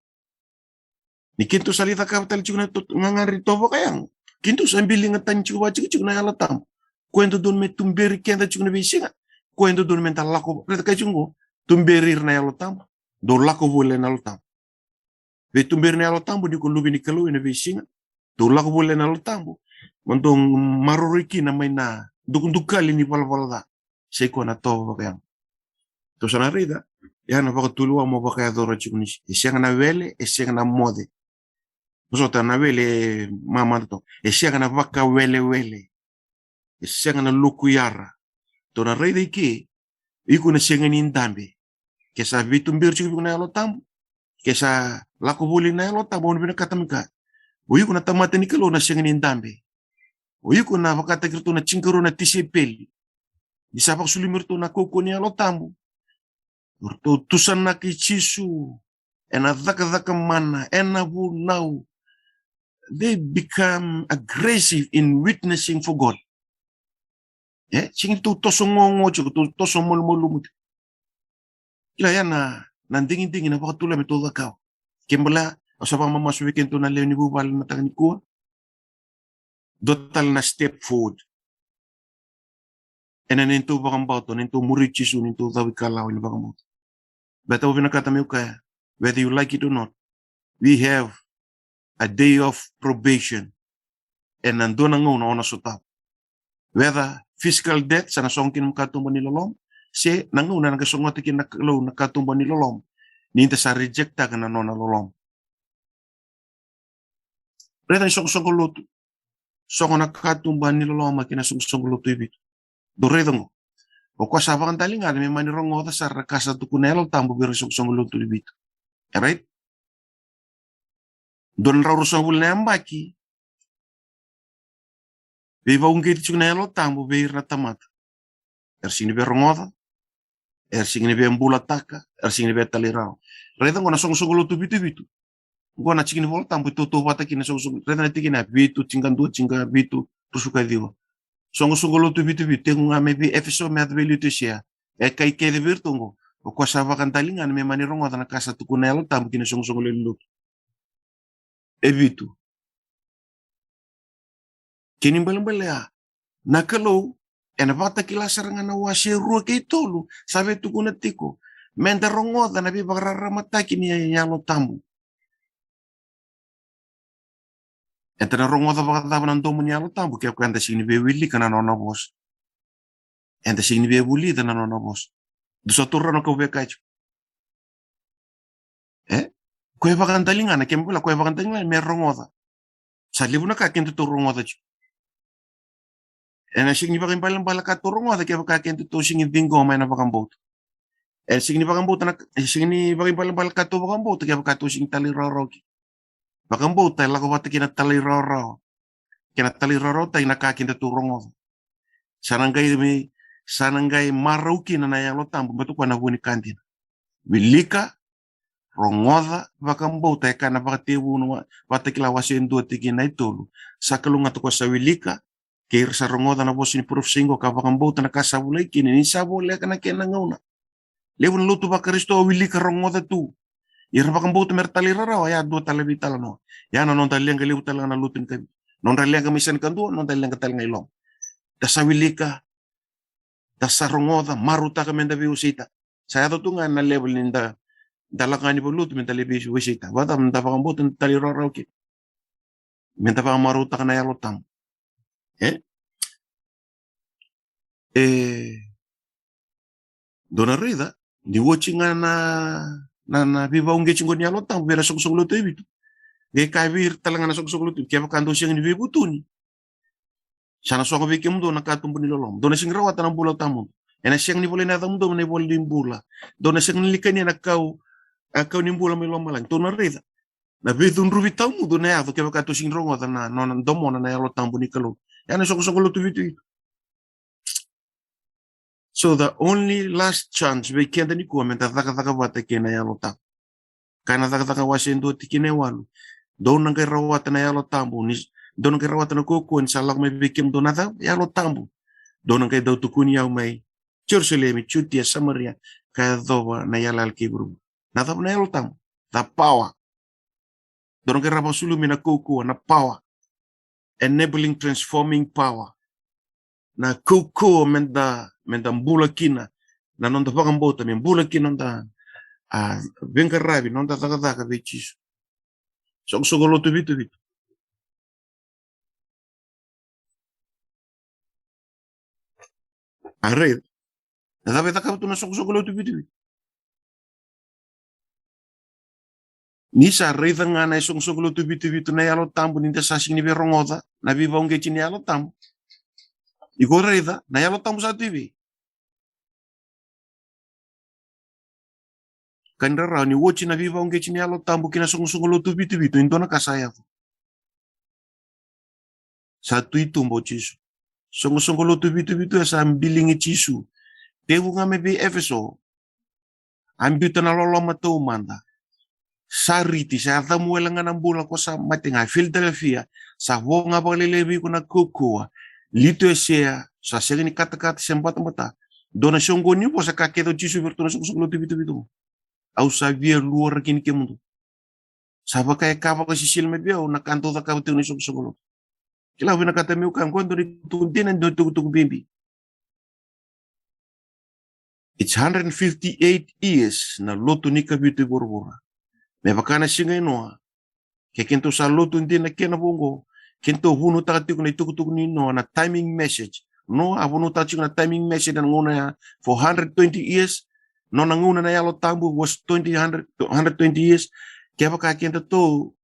Ni keitou sa lai cakava tale tiko na to-, gagadre itovo vakayago, keitou sa biliga tani tiko vakatikotiko na Yalo Tabu. Koya e dodonu me tuberi keda tiko ena veisiga. Koya e dodonu meda lako, baleta kaya tiko qo, tuberi ira na Yalo Tabu, dou lako voli ena Yalo Tabu. Veituberi na Yalo Tabu ni ko luve ni Kalou ena veisiga. Dou lako voli ena Yalo Tabu, mo dou maroroi kina mai na dukadukali ni valavala ca. Sa i koya na itovo vakayago. Tou sa na raica, ya na vakatulewa mo vakayacora tiko ni, e sega na wele, e sega na moce. Vosota, na wele e mamada toka. E sega na vakawelewele. E sega na lokuyara. Tou na raica i ke, iko na sega ni dabe. Ke sa veituberi tiko vei iko na Yalo Tabu, ke sa lako voli na Yalo Tabu, au na vinakata me kaya, o iko na tamata ni Kalou na sega ni dabe. O iko na vakataki iratou na tinikarua na tisaipeli. Ni sa vakasulumi iratou na kaukauwa ni Yalo Tabu, ratou tusanaka i Jisu ena cakacaka mana, ena vunau. They become aggressive in witnessing for God. E, sega ni tou toso gogo tiko, tou toso malumalumu tiko. Kila ya na, na digidigi na vakatulewa me tou cakava. Kena ibalebale, au sa vakamamasu vei kedatou na lewe ni vuvale ena mataka nikua. Dua tale na step forward. Ena neitou vakabauta, neitou muri Jisu, neitou cavuikalawa ena vakabauta. Baleta au vinakata meu kaya, whether you like it or not, we have a day of probation. Ena dua na gauna o na sotava. Whether physical death, sa na sogo kina na katuba ni loloma, se na gauna ena qai sogota kina na Kalou na katuba ni loloma, ni da sa reject-taka na nona loloma. Raica na isoqosoqo lotu. Sogo na katuba ni loloma kei na isoqosoqo lotu e vitu. Dou raica qo. O koya sa vakadaligana me mani rogoca sara na ka sa tukuna na Yalo Tabu vei ira na isoqosoqo lotu e vitu. E right? Dua na drau ruasagavulu na yabaki veivakauqeti tiko na Yalo Tabu vei ira na tamata. Era sega ni via rogoca, era sega ni via bulataka, era sega ni via talairawarawa. Raica qo na isoqosoqo lotu e vitu e vitu. Qo na tiki ni Vola Tabu e tautauvata kina na isoqosoqo. Raica na tikina e vitu, tinikadua, tinikavitu, ruasagavulu ka ciwa. Isoqosoqo lotu e vitu e vitu, tekivu ga mai vei Efeso me yaco vei Leotisia. E kaya kece vei iratou qo, o koya sa vakadaligana me mani rogoca na ka sa tukuna na Yalo Tabu kina isoqosoqo lewe ni lotu e vitu. Kena ibalebale ya, na Kalou ena Vakatakila sara ga na wase rua kei tolu, sa via tukuna tiko meda rogoca na veivakararamataki ni Yalo Tabu. Eda na rogoca vakacava na domo ni Yalo Tabu kevaka eda sega ni via wilika na nona vosa? Eda sega ni via vulica na nona vosa. Dou sa taura na ka au via kaya tiko. E? Koya e vakadaligana, kena ibalebale koya e vakadaligana me rogoca. Sa levu na ka kedatou rogoca tiko. Ena sega ni vakaibalebale ka tou rogoca kevaka kedatou sega ni ciqoma ena vakabauta. Ena sega ni vakabauta na, e sega ni vakaibalebale ka tou vakabauta kevaka tou sega ni talairawarawa kina. Vakabauta e lako vata kei na talairawarawa. Kei na talairawarawa, tai na ka kedatou rogoca. Sa na qai mai, sa na qai marau kina na Yalo Tabu, baleta o koya na vu ni ka dina. Wilika, rogoca, vakabauta, e kaya na Vakatekivu na wa-, Vakatakila wase e dua tikina e tolu. Sa kalougata ko sa wilika, kei ira sa rogoca na vosa ni parofisai qo ka vakabauta na ka sa volai kina, ni sa voleka na kena gauna. Levu na lotu vaKarisito wilika, rogoca tu. Ia ra vakabauta me ra talairawarawa, ya dua tale veitalanoa. Ya na noda leqa levu tale ga na lotu ni kavitu. Nodra leqa mai sa ni kadua, noda leqa tale ga i loma. Da sa wilika, da sa rogoca, marautaka me da veiwaseitaka. Sa yaco tu ga na level ni da, da lako ga ni valenilotu me da lai veiwaseitaka. Vata me da vakabauta, da talairawarawa kina. Me da vakamarautaka na Yalo Tabu. E? E, dou na raica, ni oti ga na, na, na veivakauqeti qo ni Yalo Tabu vei ira na soqosoqo lotu e vitu. Qai kaya vei ira tale ga na soqosoqo lotu, kevaka dou sega ni veivutuni, sa na sogo vei kemudou na katuba ni loloma. Dou na sega ni rawata na bula tawamudu. Ena sega ni volai na yacamudou mai na ivola ni bula. Dou na sega ni likania na kau, a kau ni bula mai lomalagi. Dou na raica, na veicudruvi tawamudu na yaco kevaka dou sega ni rogoca na, na, na domona na Yalo Tabu ni Kalou. Ya na soqosoqo lotu vitu. So the only last chance vei keda nikua me da cakacaka vata kei na Yalo Tabu. Kaya na Cakacaka wase e dua tikina e walu. Dou na qai rawata na Yalo Tabu, ni, dou na qai rawata na kaukauwa ni sa lako mai vei kemudou na ca-, Yalo Tabu. Dou na qai dau tukuni au mai Jerusalemi, Jutia, Samaria, ka yacova na iyalayala kei vuravura. Na cava na Yalo Tabu? The power. Dou na qai ra vakasulumi na kaukauwa, na power. Enabling, transforming power. Na kaukauwa me da, me da bula kina na noda vakabauta, me bula kina noda, a, veiqaravi, noda cakacaka vei Jisu. Soqosoqo lotu vitu vitu. A raica. Na cava e cakava tu na soqosoqo lotu vitu vitu? Ni sa raica ga na isoqosoqo lotu vitu vitu na Yalo Tabu ni da sa sega ni veirogoca na veivakauqeti ni Yalo Tabu. Iko raica, na Yalo Tabu sa tu i vei? Ka ni rarawa ni oti na veivakauqeti ni Yalo Tabu kei na soqosoqo lotu vitu vitu, e dua na ka sa yaco. Sa tu i tuba o Jisu. Soqosoqo lotu vitu vitu e sa biligi Jisu. Tevu ga mai vei Efeso. A biuta na loloma taumada. Sariti, sa yacamu wale ga na bula ko sa mate ga. Filatelifia, sa vo ga vakalailai vei iko na kaukauwa. Litoesea, sa sega ni katakata se batabata. Dua na soqoni ni vosa ka kece o Jisu vei iratou na soqosoqo lotu vitu vitu. Au sa via luaraki ni kemudou. Sa vaka e ka vakasisila mai vei au na ka dou cakava tiko na isoqosoqo lotu. Kila vinakata meu kaya, qo dua na itukutuku dina, dua na itukutuku bibi. It's hundred fifty-eight years na lotu ni kavitu i vuravura. Me vaka na siga i Noa, ke kedatou sa lotu dina kena vo qo, kedatou vunautaka tiko na itukutuku ni Noa na timing message. Noa a vunautaka tiko na timing message na gauna ya for hundred twenty years. Nona gauna na Yalo Tabu was twenty, hundred, hundred twenty years. Kevaka kedatou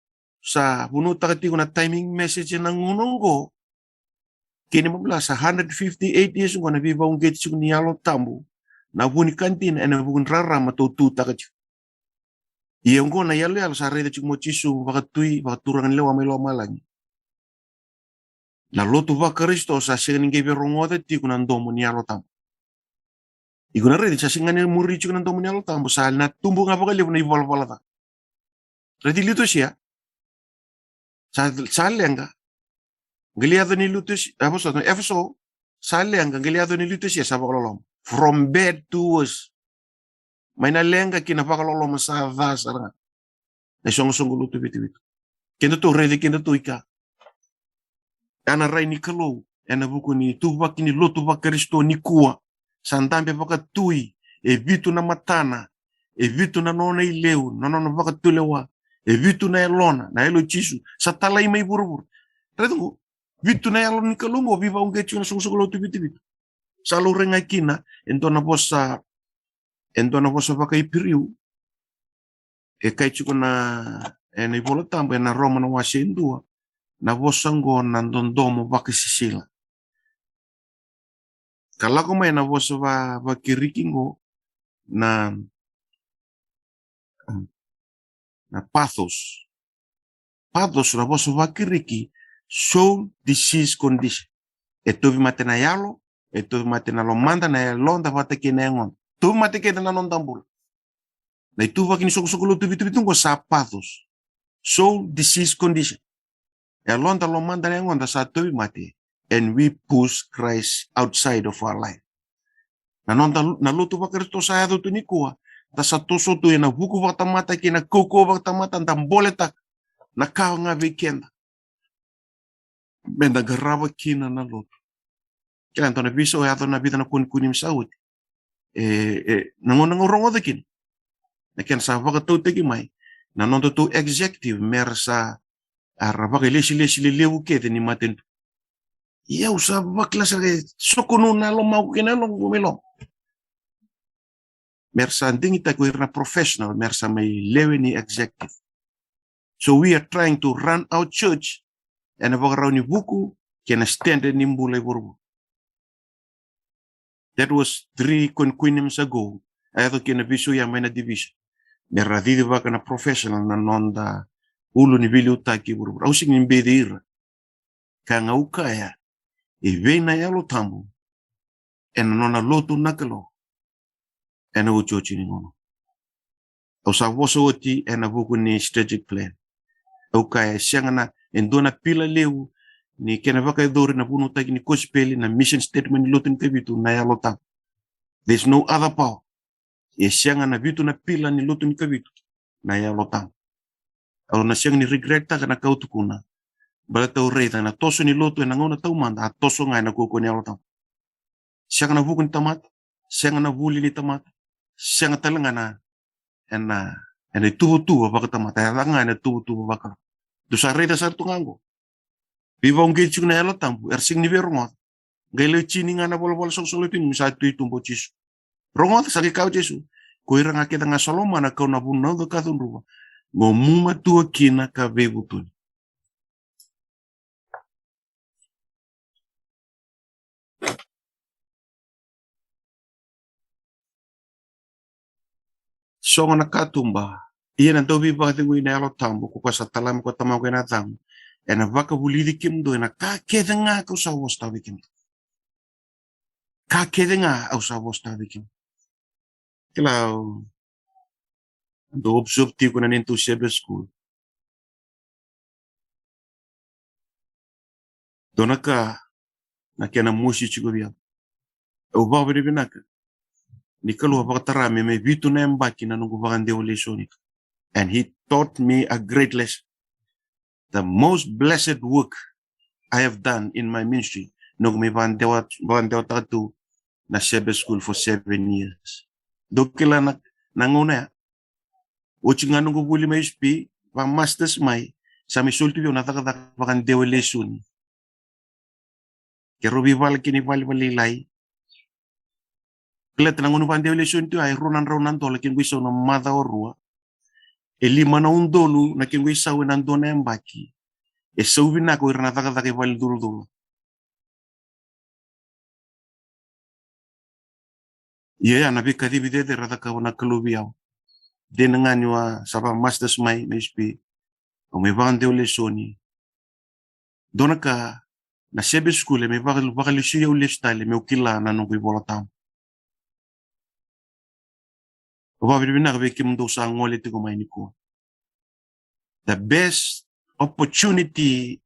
sa vunautaka tiko na timing message ena gauna oqo, kena ibalebale sa hundred fifty-eight years oqo na veivakauqeti tiko ni Yalo Tabu, na vu ni ka dina ena vuku ni rarama tou tutaka tiko. Ia oqo na iyaloyalo sa raica tiko mai o Jisu vakatui, vakaturaga ni lewa mai lomalagi. Na lotu vaKarisito sa sega ni qai veirogoca tiko na domo ni Yalo Tabu. Iko na raica, sa sega ni muri tiko na domo ni Yalo Tabu, sa na tubu ga vakalevu na ivalavala ca. Raici Litosia. Sa, sa leqa. Qai lai yaco ni Litosia, a, vosa, Efeso. Sa leqa, qai lai yaco ni Litosia, sa vakaloloma. From bad to worse. Mai na leqa ki na vakaloloma sa ca sara ga. Na isoqosoqo lotu vituvitu. Kedatou raici kedatou i ka. Ena rai ni Kalou, ena vuku ni ituvaki ni lotu vaKarisito nikua. Sa dabe vakatui, e vitu na matana, e vitu na nona ileu, na nona vakatulewa, e vitu na yalona, na yalo i Jisu, sa talai mai vuravura. Raica qo, vitu na yalo ni Kalou qo, veivakauqeti tiko na soqosoqo lotu vituvitu. Sa laurai ga kina e dua na vosa, e dua na vosa vakaIperiu. E kaya tiko na, ena iVola Tabu, ena Roma na wase e dua, na vosa qo na dodomo vakasisila. Ka lako mai na vosa va, vaKiriki qo na, na pathos. Pathos na vosa vaKiriki, soul disease condition. E tauvimate na yalo, E tauvimate na lomada, na yaloda vata kei na yagoda. Tauvimate kece na noda bula. Na ituvaki ni soqosoqo lotu vitu vitu qo sa pathos. Soul disease condition. Yaloda, lomada, na yagoda sa tauvimate. And we push Christ outside of our life. Na noda, na lotu vaKarisito sa yaco tu nikua, da sa toso tu ena vuku vakatamata kei na kaukauwa vakatamata, da boletaka na ka ga vei keda me da qarava kina na lotu. Kila, e dua na veisau, e yaco na vica na konikunimi sa oti. E, e, na gauna ga au rogoca kina, na kena sa vakatautaki mai na nodatou executive, me ra sa, a, ra vakailesilesi lelevu kece ni matanitu. Ia au sa vakila sara, e sokomuni na lomaqu kei na yaloqu me loma. Me ra sa digitaki o ira na professional, me ra sa mai lewe ni executive. So we are trying to run our church ena vakarau ni vuku kei na standard ni bula i vuravura. That was three quinquenniums ago. A yaco kina na veisau ya mai na division. Me ra cicivaka na professional na noda ulu ni veiliutaki i vuravura. Au sega ni beci ira. Ka ga au kaya, e vei na Yalo Tabu ena nona lotu na Kalou ena iotioti ni gauna. Au sa vosa oti ena vuku ni strategic plan. Au kaya e sega na, e dua na pila levu ni kena vakayacori na vunautaki ni kosipeli, na mission statement ni lotu ni Kavitu, na Yalo Tabu. There's no other power. E sega na vitu na pila ni lotu ni Kavitu, na Yalo Tabu. Au na sega ni regrettaka na ka au tukuna. Baleta au raica na toso ni lotu ena gauna taumada, a toso ga ena kaukauwa ni Yalo Tabu. Sega na vuku ni tamata, sega na vuli ni tamata, sega tale ga na, ena, ena ituvatuva vakatamata, e yaco ga ena ituvatuva vaka. Dou sa raica sara tu ga qo. Veivakauqeti tiko na Yalo Tabu, era sega ni via rogoca. Qai lai tini ga na volavola soqosoqo lotu ni sa tu i tuba o Jisu. Rogoca, sa qai kaya o Jisu, ko ira ga kece ga sa lomana kau na vunauca ka cudruva, mo gumatua kina ka veivutuni. Sogo na katuba, ia na dauveivakacegui na Yalo Tabu, ko koya sa tala mai ko Tamaqu ena yacaqu, ena vakavulici kemudou ena ka kece ga kau sa vosataka vei kemudou. Ka kece ga au sa vosataka vei kemudou. Kila, au dau observe tiko na neitou Sabbath school. Dua na ka na kena mosi tiko vei au. Au vakavinavinaka ni Kalou a vakatara me, me vitu na yabaki na noqu vakadewa lesoni. And he taught me a great lesson. The most blessed work I have done in my ministry, noqu mai vakadewa, vakadewataka tu na Sabbath school for seven years. Dou kila na, na gauna ya, oti ga noqu vuli mai S P, vaka masters mai, sa mai soli tu vei au na cakacaka vakadewa lesoni. Keirau veivala kina i valevale lailai. Kila, na gauna vakadewa lesoni tu ya, e rua na drau na dola, kequ isau na macawa rua. E lima na udolu na kequ isau ena dua na yabaki. E sau vinaka o ira na cakacaka i valeculatural. Ia, ia na veikacivi cecere a cakava na Kalou vei au. Dina ga niu a sa vaka masters mai na S P, au mai vakadewa lesoni. Dua na ka, na Sabbath school e mai vaka, vakalesui au lesu tale meu kila na noqu iVola Tabu. Au vakavinavinaka vei kemudou sa gole tiko mai nikua. The best opportunity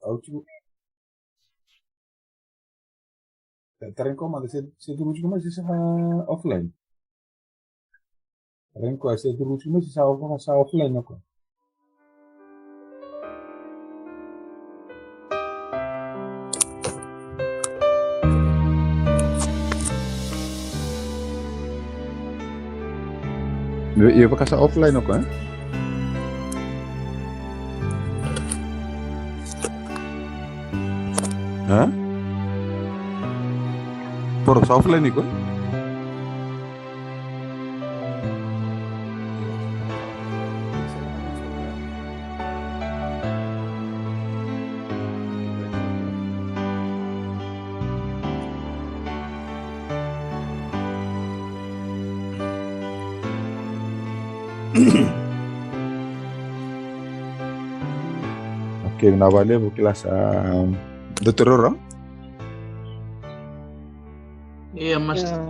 Au tiko. Tarai koya mada, se, se curu tiko mai se sa offline. Tarai koya se curu tiko mai se sa off, sa offline o koya. Io, io, vaka sa offline o koya, e? Ha? Poro sa offline iko? Okay, vinaka vakalevu, kila sa, um, Doctor Roro? Ia, master.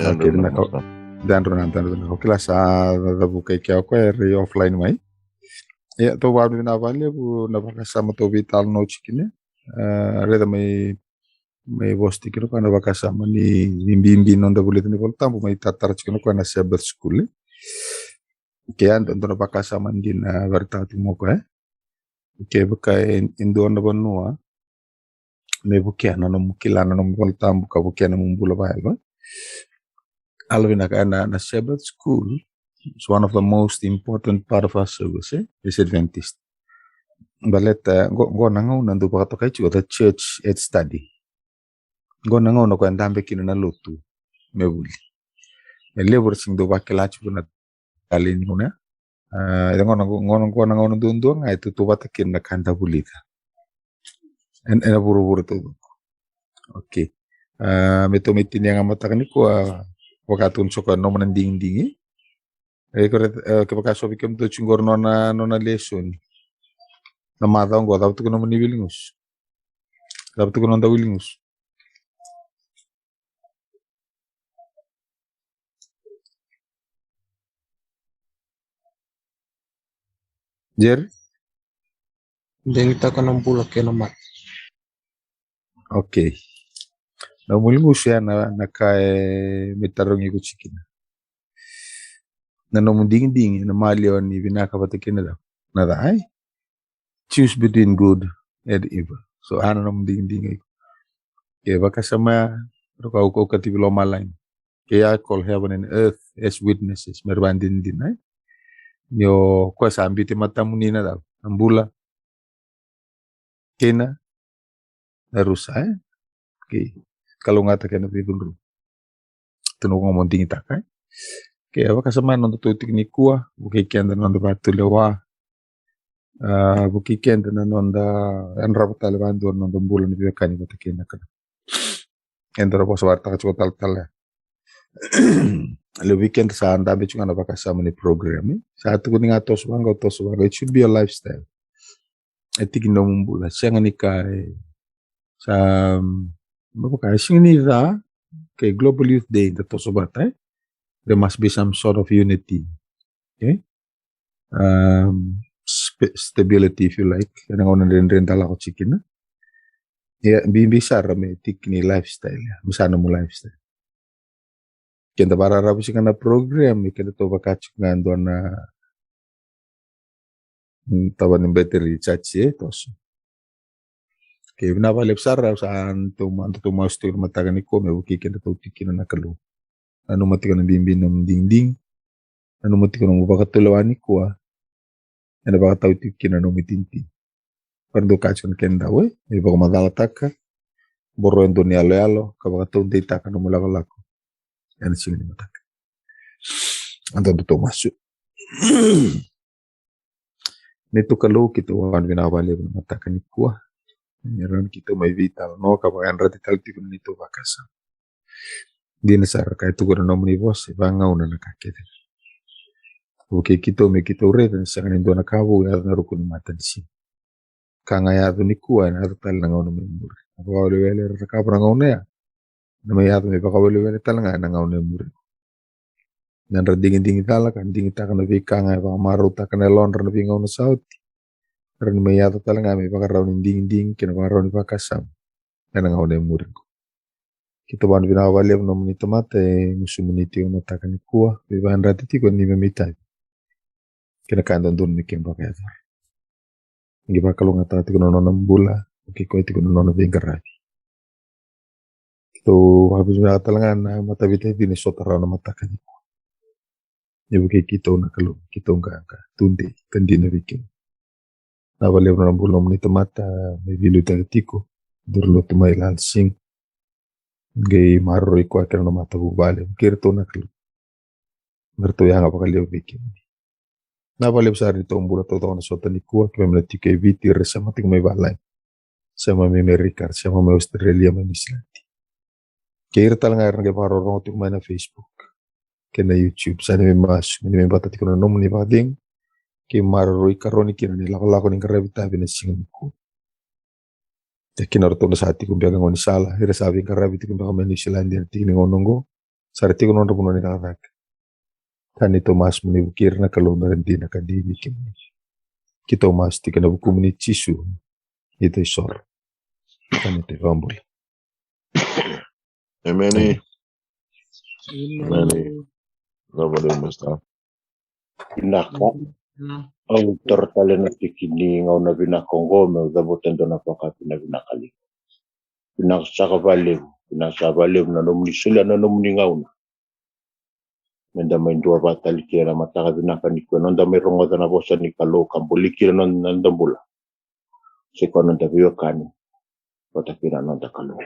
Ia. Okay, vinaka. Dadru na, dadru na. Kila sa, cavuka i kea o koya, e rai offline mai. Ia, tou vakavinavinaka vakalevu na vakasama tou veitalanoa tiko kina. Ah, raica mai, mai vosa tiko kina o koya na vakasama ni, ni bibi noda vulica na iVolatabu, mai tatara tiko kina o koya na Sabbath School, e. Ke ya dua na vakasama dina vakarautaka tiko mai o koya, e. Kevaka e, e dua na vanua me vukea na nomu kila na nomu iVolatabu ka vukea na nomu bula vakayalo. Yalovinaka, na, na Sabbath School is one of the most important part of our service, e, as Adventist. Baleta qo, qo na gauna dau vakatokai tiko the church at study. Qo na gauna o koya e dabe kina na lotu me vuli. E levu era sega ni dau vakila tiko na tale ni gauna. Ah, e qo na, qo na, qo na gauna duadua ga e tautauvata kina na ka da vulica ena, ena vuravura taucoko. Okay. Ah, me tou mai tinia ga mataka nikua, vaka tukuna tiko o koya na nona digidigi. E, kevaka, eh, kevaka so vei kemudou tiko qori na nona, nona lesoni na macawa qo, cava tukuna na nomuni wiligusu? Cava tukuna na noda wiligusu? Jerry? Digitaka na bula kei na mate. Okay. Na nomu wiligusu ya na, na ka e me tarogi iko tiko kina. Na nomu digidigi, na maliwa ni vinaka vata kei na ca, na ca, ai? Choose between good and evil. So, a na nomu digidigi. Ke vakasama ya, roka au, au kativi lomalagi. Ke ya call heaven and earth as witnesses, me ra vakadinadina, e? Ni o koya sa biuti matamuni na cava? Na bula kei na, na rusa, e? Okay. Kalougata kei na veicudru. Tukuna qo mo digitaka, e? Okay, e vakasama na nodatou tiki nikua, vukei keda na noda vakatulewa. Ah, vukei keda na noda yadrava tale vakadua na noda bula ni veiwekani vata kei na Kalou. Eda vosa vakataka tiko talatala. Levu vei keda sa dabe tiko ga na vakasama ni program, e? Sa tukuni ga toso vaqo, toso vaqo. It should be a lifestyle. E tiki ni nomu bula, sega ni ka e sa, mm, me vaka e sega ni ca, okay, Global Youth Day da toso vata, e? There must be some sort of unity, okay? Um, sp-, stability, if you like, ena gauna dredre da lako tiko kina. Ia, bibi sara me tiki ni lifestyle ya, me sa nomu lifestyle. Keda vakararavi sara ga na program, ia kedatou vaka tiko ga dua na, mm, tava ni battery charge, e, toso. Okay, vinaka vakalevu sara, sa tou ma-, tou masu tiko na mataka nikua me vukei kedatou tiko kina na Kalou. Nanuma tiko na bibi ni nomu digidigi. Nanuma tiko na nomu vakatulewa nikua. Ena vakatau tiko kina na nomu itinitini. Vaka dau kaya tiko na kena dau, e, me vakamacalataka, boro e dua na iyaloyalo ka vakataudeitaka na nomu lakolako ena siga ni mataka. Eda dau masu. Neitou Kalou, keitou vakavinavinaka vakalevu na mataka nikua. Ni rawa ni keitou mai veitalanoa ka vakayadrati tale tiko na neitou vakasama. Dina sara, ka e tukuna na nomuni vosa, e vagauna na ka kece. Vukei keitou me keitou raica ni sega ni dua na ka vou e yaco ena ruku ni matanisiga. Ka ga e yaco nikua ena yaco tale na gauna mai muri. Na vakawelewele era cakava na gauna ya, na mai yaco me vakawelewele tale ga ena gauna e muri. Na nodra digidigi cala ka digitaka na veika ga e vakamarautaka na yalodra na veigauna sa oti. Rawa ni mai yaco tale ga me ivakarau ni digidigi kei na vakarau ni vakasama ena gauna e muri qo. Keitou vakavinavinaka vakalevu na nomuni tamata e gusumuni tiko na mataka nikua, me vakayadrati tiko ni me mai tavi kei na ka e dodonu me kena vakayacora. Qai vakalougatataka tiko na nona bula, vukei koya tiko na nona veiqaravi. Keitou vakavinavinaka tale ga na mataveitacini e sota rawa na mataka nikua. Ni vukei keitou na Kalou, keitou qaqa tudei ka dina vei kemuni. Vinaka vakalevu na bula nomuni tamata me veiliutaki tiko, duru lotu mai Lansing. Qai maroroi koya kei na nona matavuvale, vukei iratou na Kalou me ratou yaga vakalevu vei kemuni. Vinaka vakalevu sara ni tou bula taucoko na sota nikua, keimami na tiko e Viti, ira sema tiko mai valagi, sema mai Amerika, sema mai Australia, mai Niusiladi. Kei ira tale ga era na qai vakarorogo tiko mai na Facebook kei na YouTube, sa ni mai masu ni mai vata tiko na nomuni vakacegu kei maroroi karoni kina ni lakolako ni qaravi tavi na siga nikua. Ia kina ratou na sa tiko beka gaunisala, ira sa veiqaravi tiko beka mai Niusiladi ena tiki ni gauna oqo, sa ra tiko na nodra vanua ni cakacaka. Ka ni tou masu mo ni vukei ira na Kalou me ra dina ka dei vei kemuni. Keitou masu tiko ena vukumuni Jisu, neitou isoro ka neitou ivakabula. Emeni. Emeni. Vinaka. Au tara tale na tiki ni gauna vinaka oqo meu cavuta e dua na vakavinavinaka levu. Vinaka saka vakalevu, vinaka saka vakalevu na nomuni solia na nomuni gauna me da mai duavata tale kina na mataka vinaka nikua, noda mai rogoca na vosa ni Kalou ka buli kina na noda bula. Se koya noda veiwekani vata kei na noda Kalou.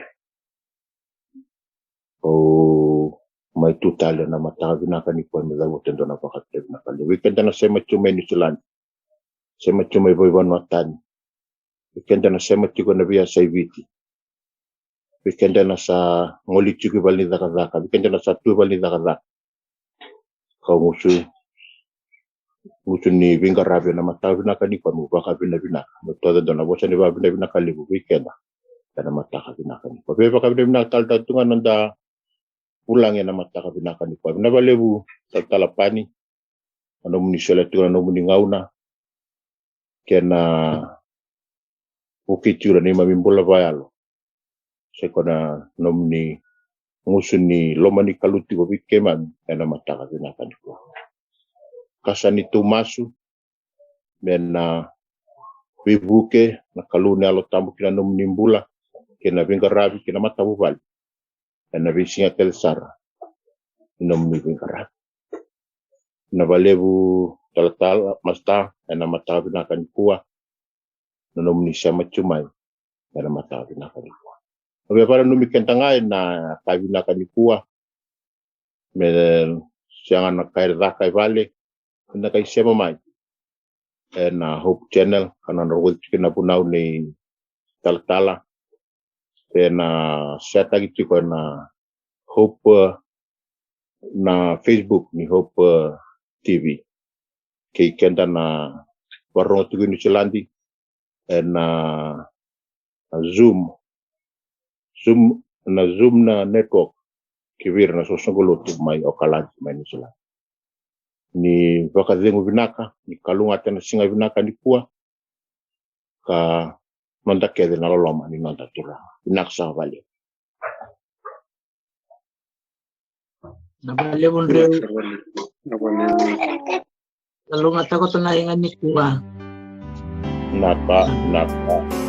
Au mai tu tale na mataka vinaka nikua me cavuta e dua na vakavinavinaka levu vei keda na sema tiko mai Niusiladi, sema tiko mai veivanua tani, vei keda na sema tiko ena veiyasai Viti, vei keda na sa gole tiko i vale ni cakacaka, vei keda na sa tu i vale ni cakacaka. Kau gusu, gusu ni veiqaravi ena mataka vinaka nikua meu vakavinavinaka, meu toca e dua na vosa ni vakavinavinaka levu vei keda ena mataka vinaka nikua. Vei vakavinavinaka tale tale tu ga na noda vulagi ena mataka vinaka nikua. Vinaka vakalevu talatala Pani, na nomuni solia tiko na nomuni gauna kei na vukei tiko na neimami bula vakayalo. Se koya na nomuni gusu ni loma ni Kalou tiko vei keimami ena mataka vinaka nikua. Ka sa ni tou masu me na veivuke na Kalou na Yalo Tabu ki na nomuni bula kei na veiqaravi kei na matavuvale ena veisiga tale sara ni nomuni veiqaravi. Vinaka vakalevu talatala Masta ena mataka vinaka nikua, na nomuni sema tiko mai ena mataka vinaka nikua. Au via vakananumi keda ga ena ka vinaka nikua me sega na ka e caka e vale, na ka e sema mai ena Hope Channel, ka na rogoci tiko na vunau nei talatala, se na setaki tiko ena Hope, na Facebook ni Hope, eh, T V. Kei keda na vakarorogo tiko i Niusiladi ena Zoom, Zoom, na Zoom na network ki vei ira na soqosoqo lotu mai Okaladi mai Niusiladi. Ni vakacegu vinaka, ni kalougata na siga vinaka nikua, ka noda kece na loloma ni noda Turaga. Vinaka saka vakalevu. Vinaka vakalevu Dreu. Vinaka vakalevu. Kalougata koto na siga nikua. Vinaka, vinaka.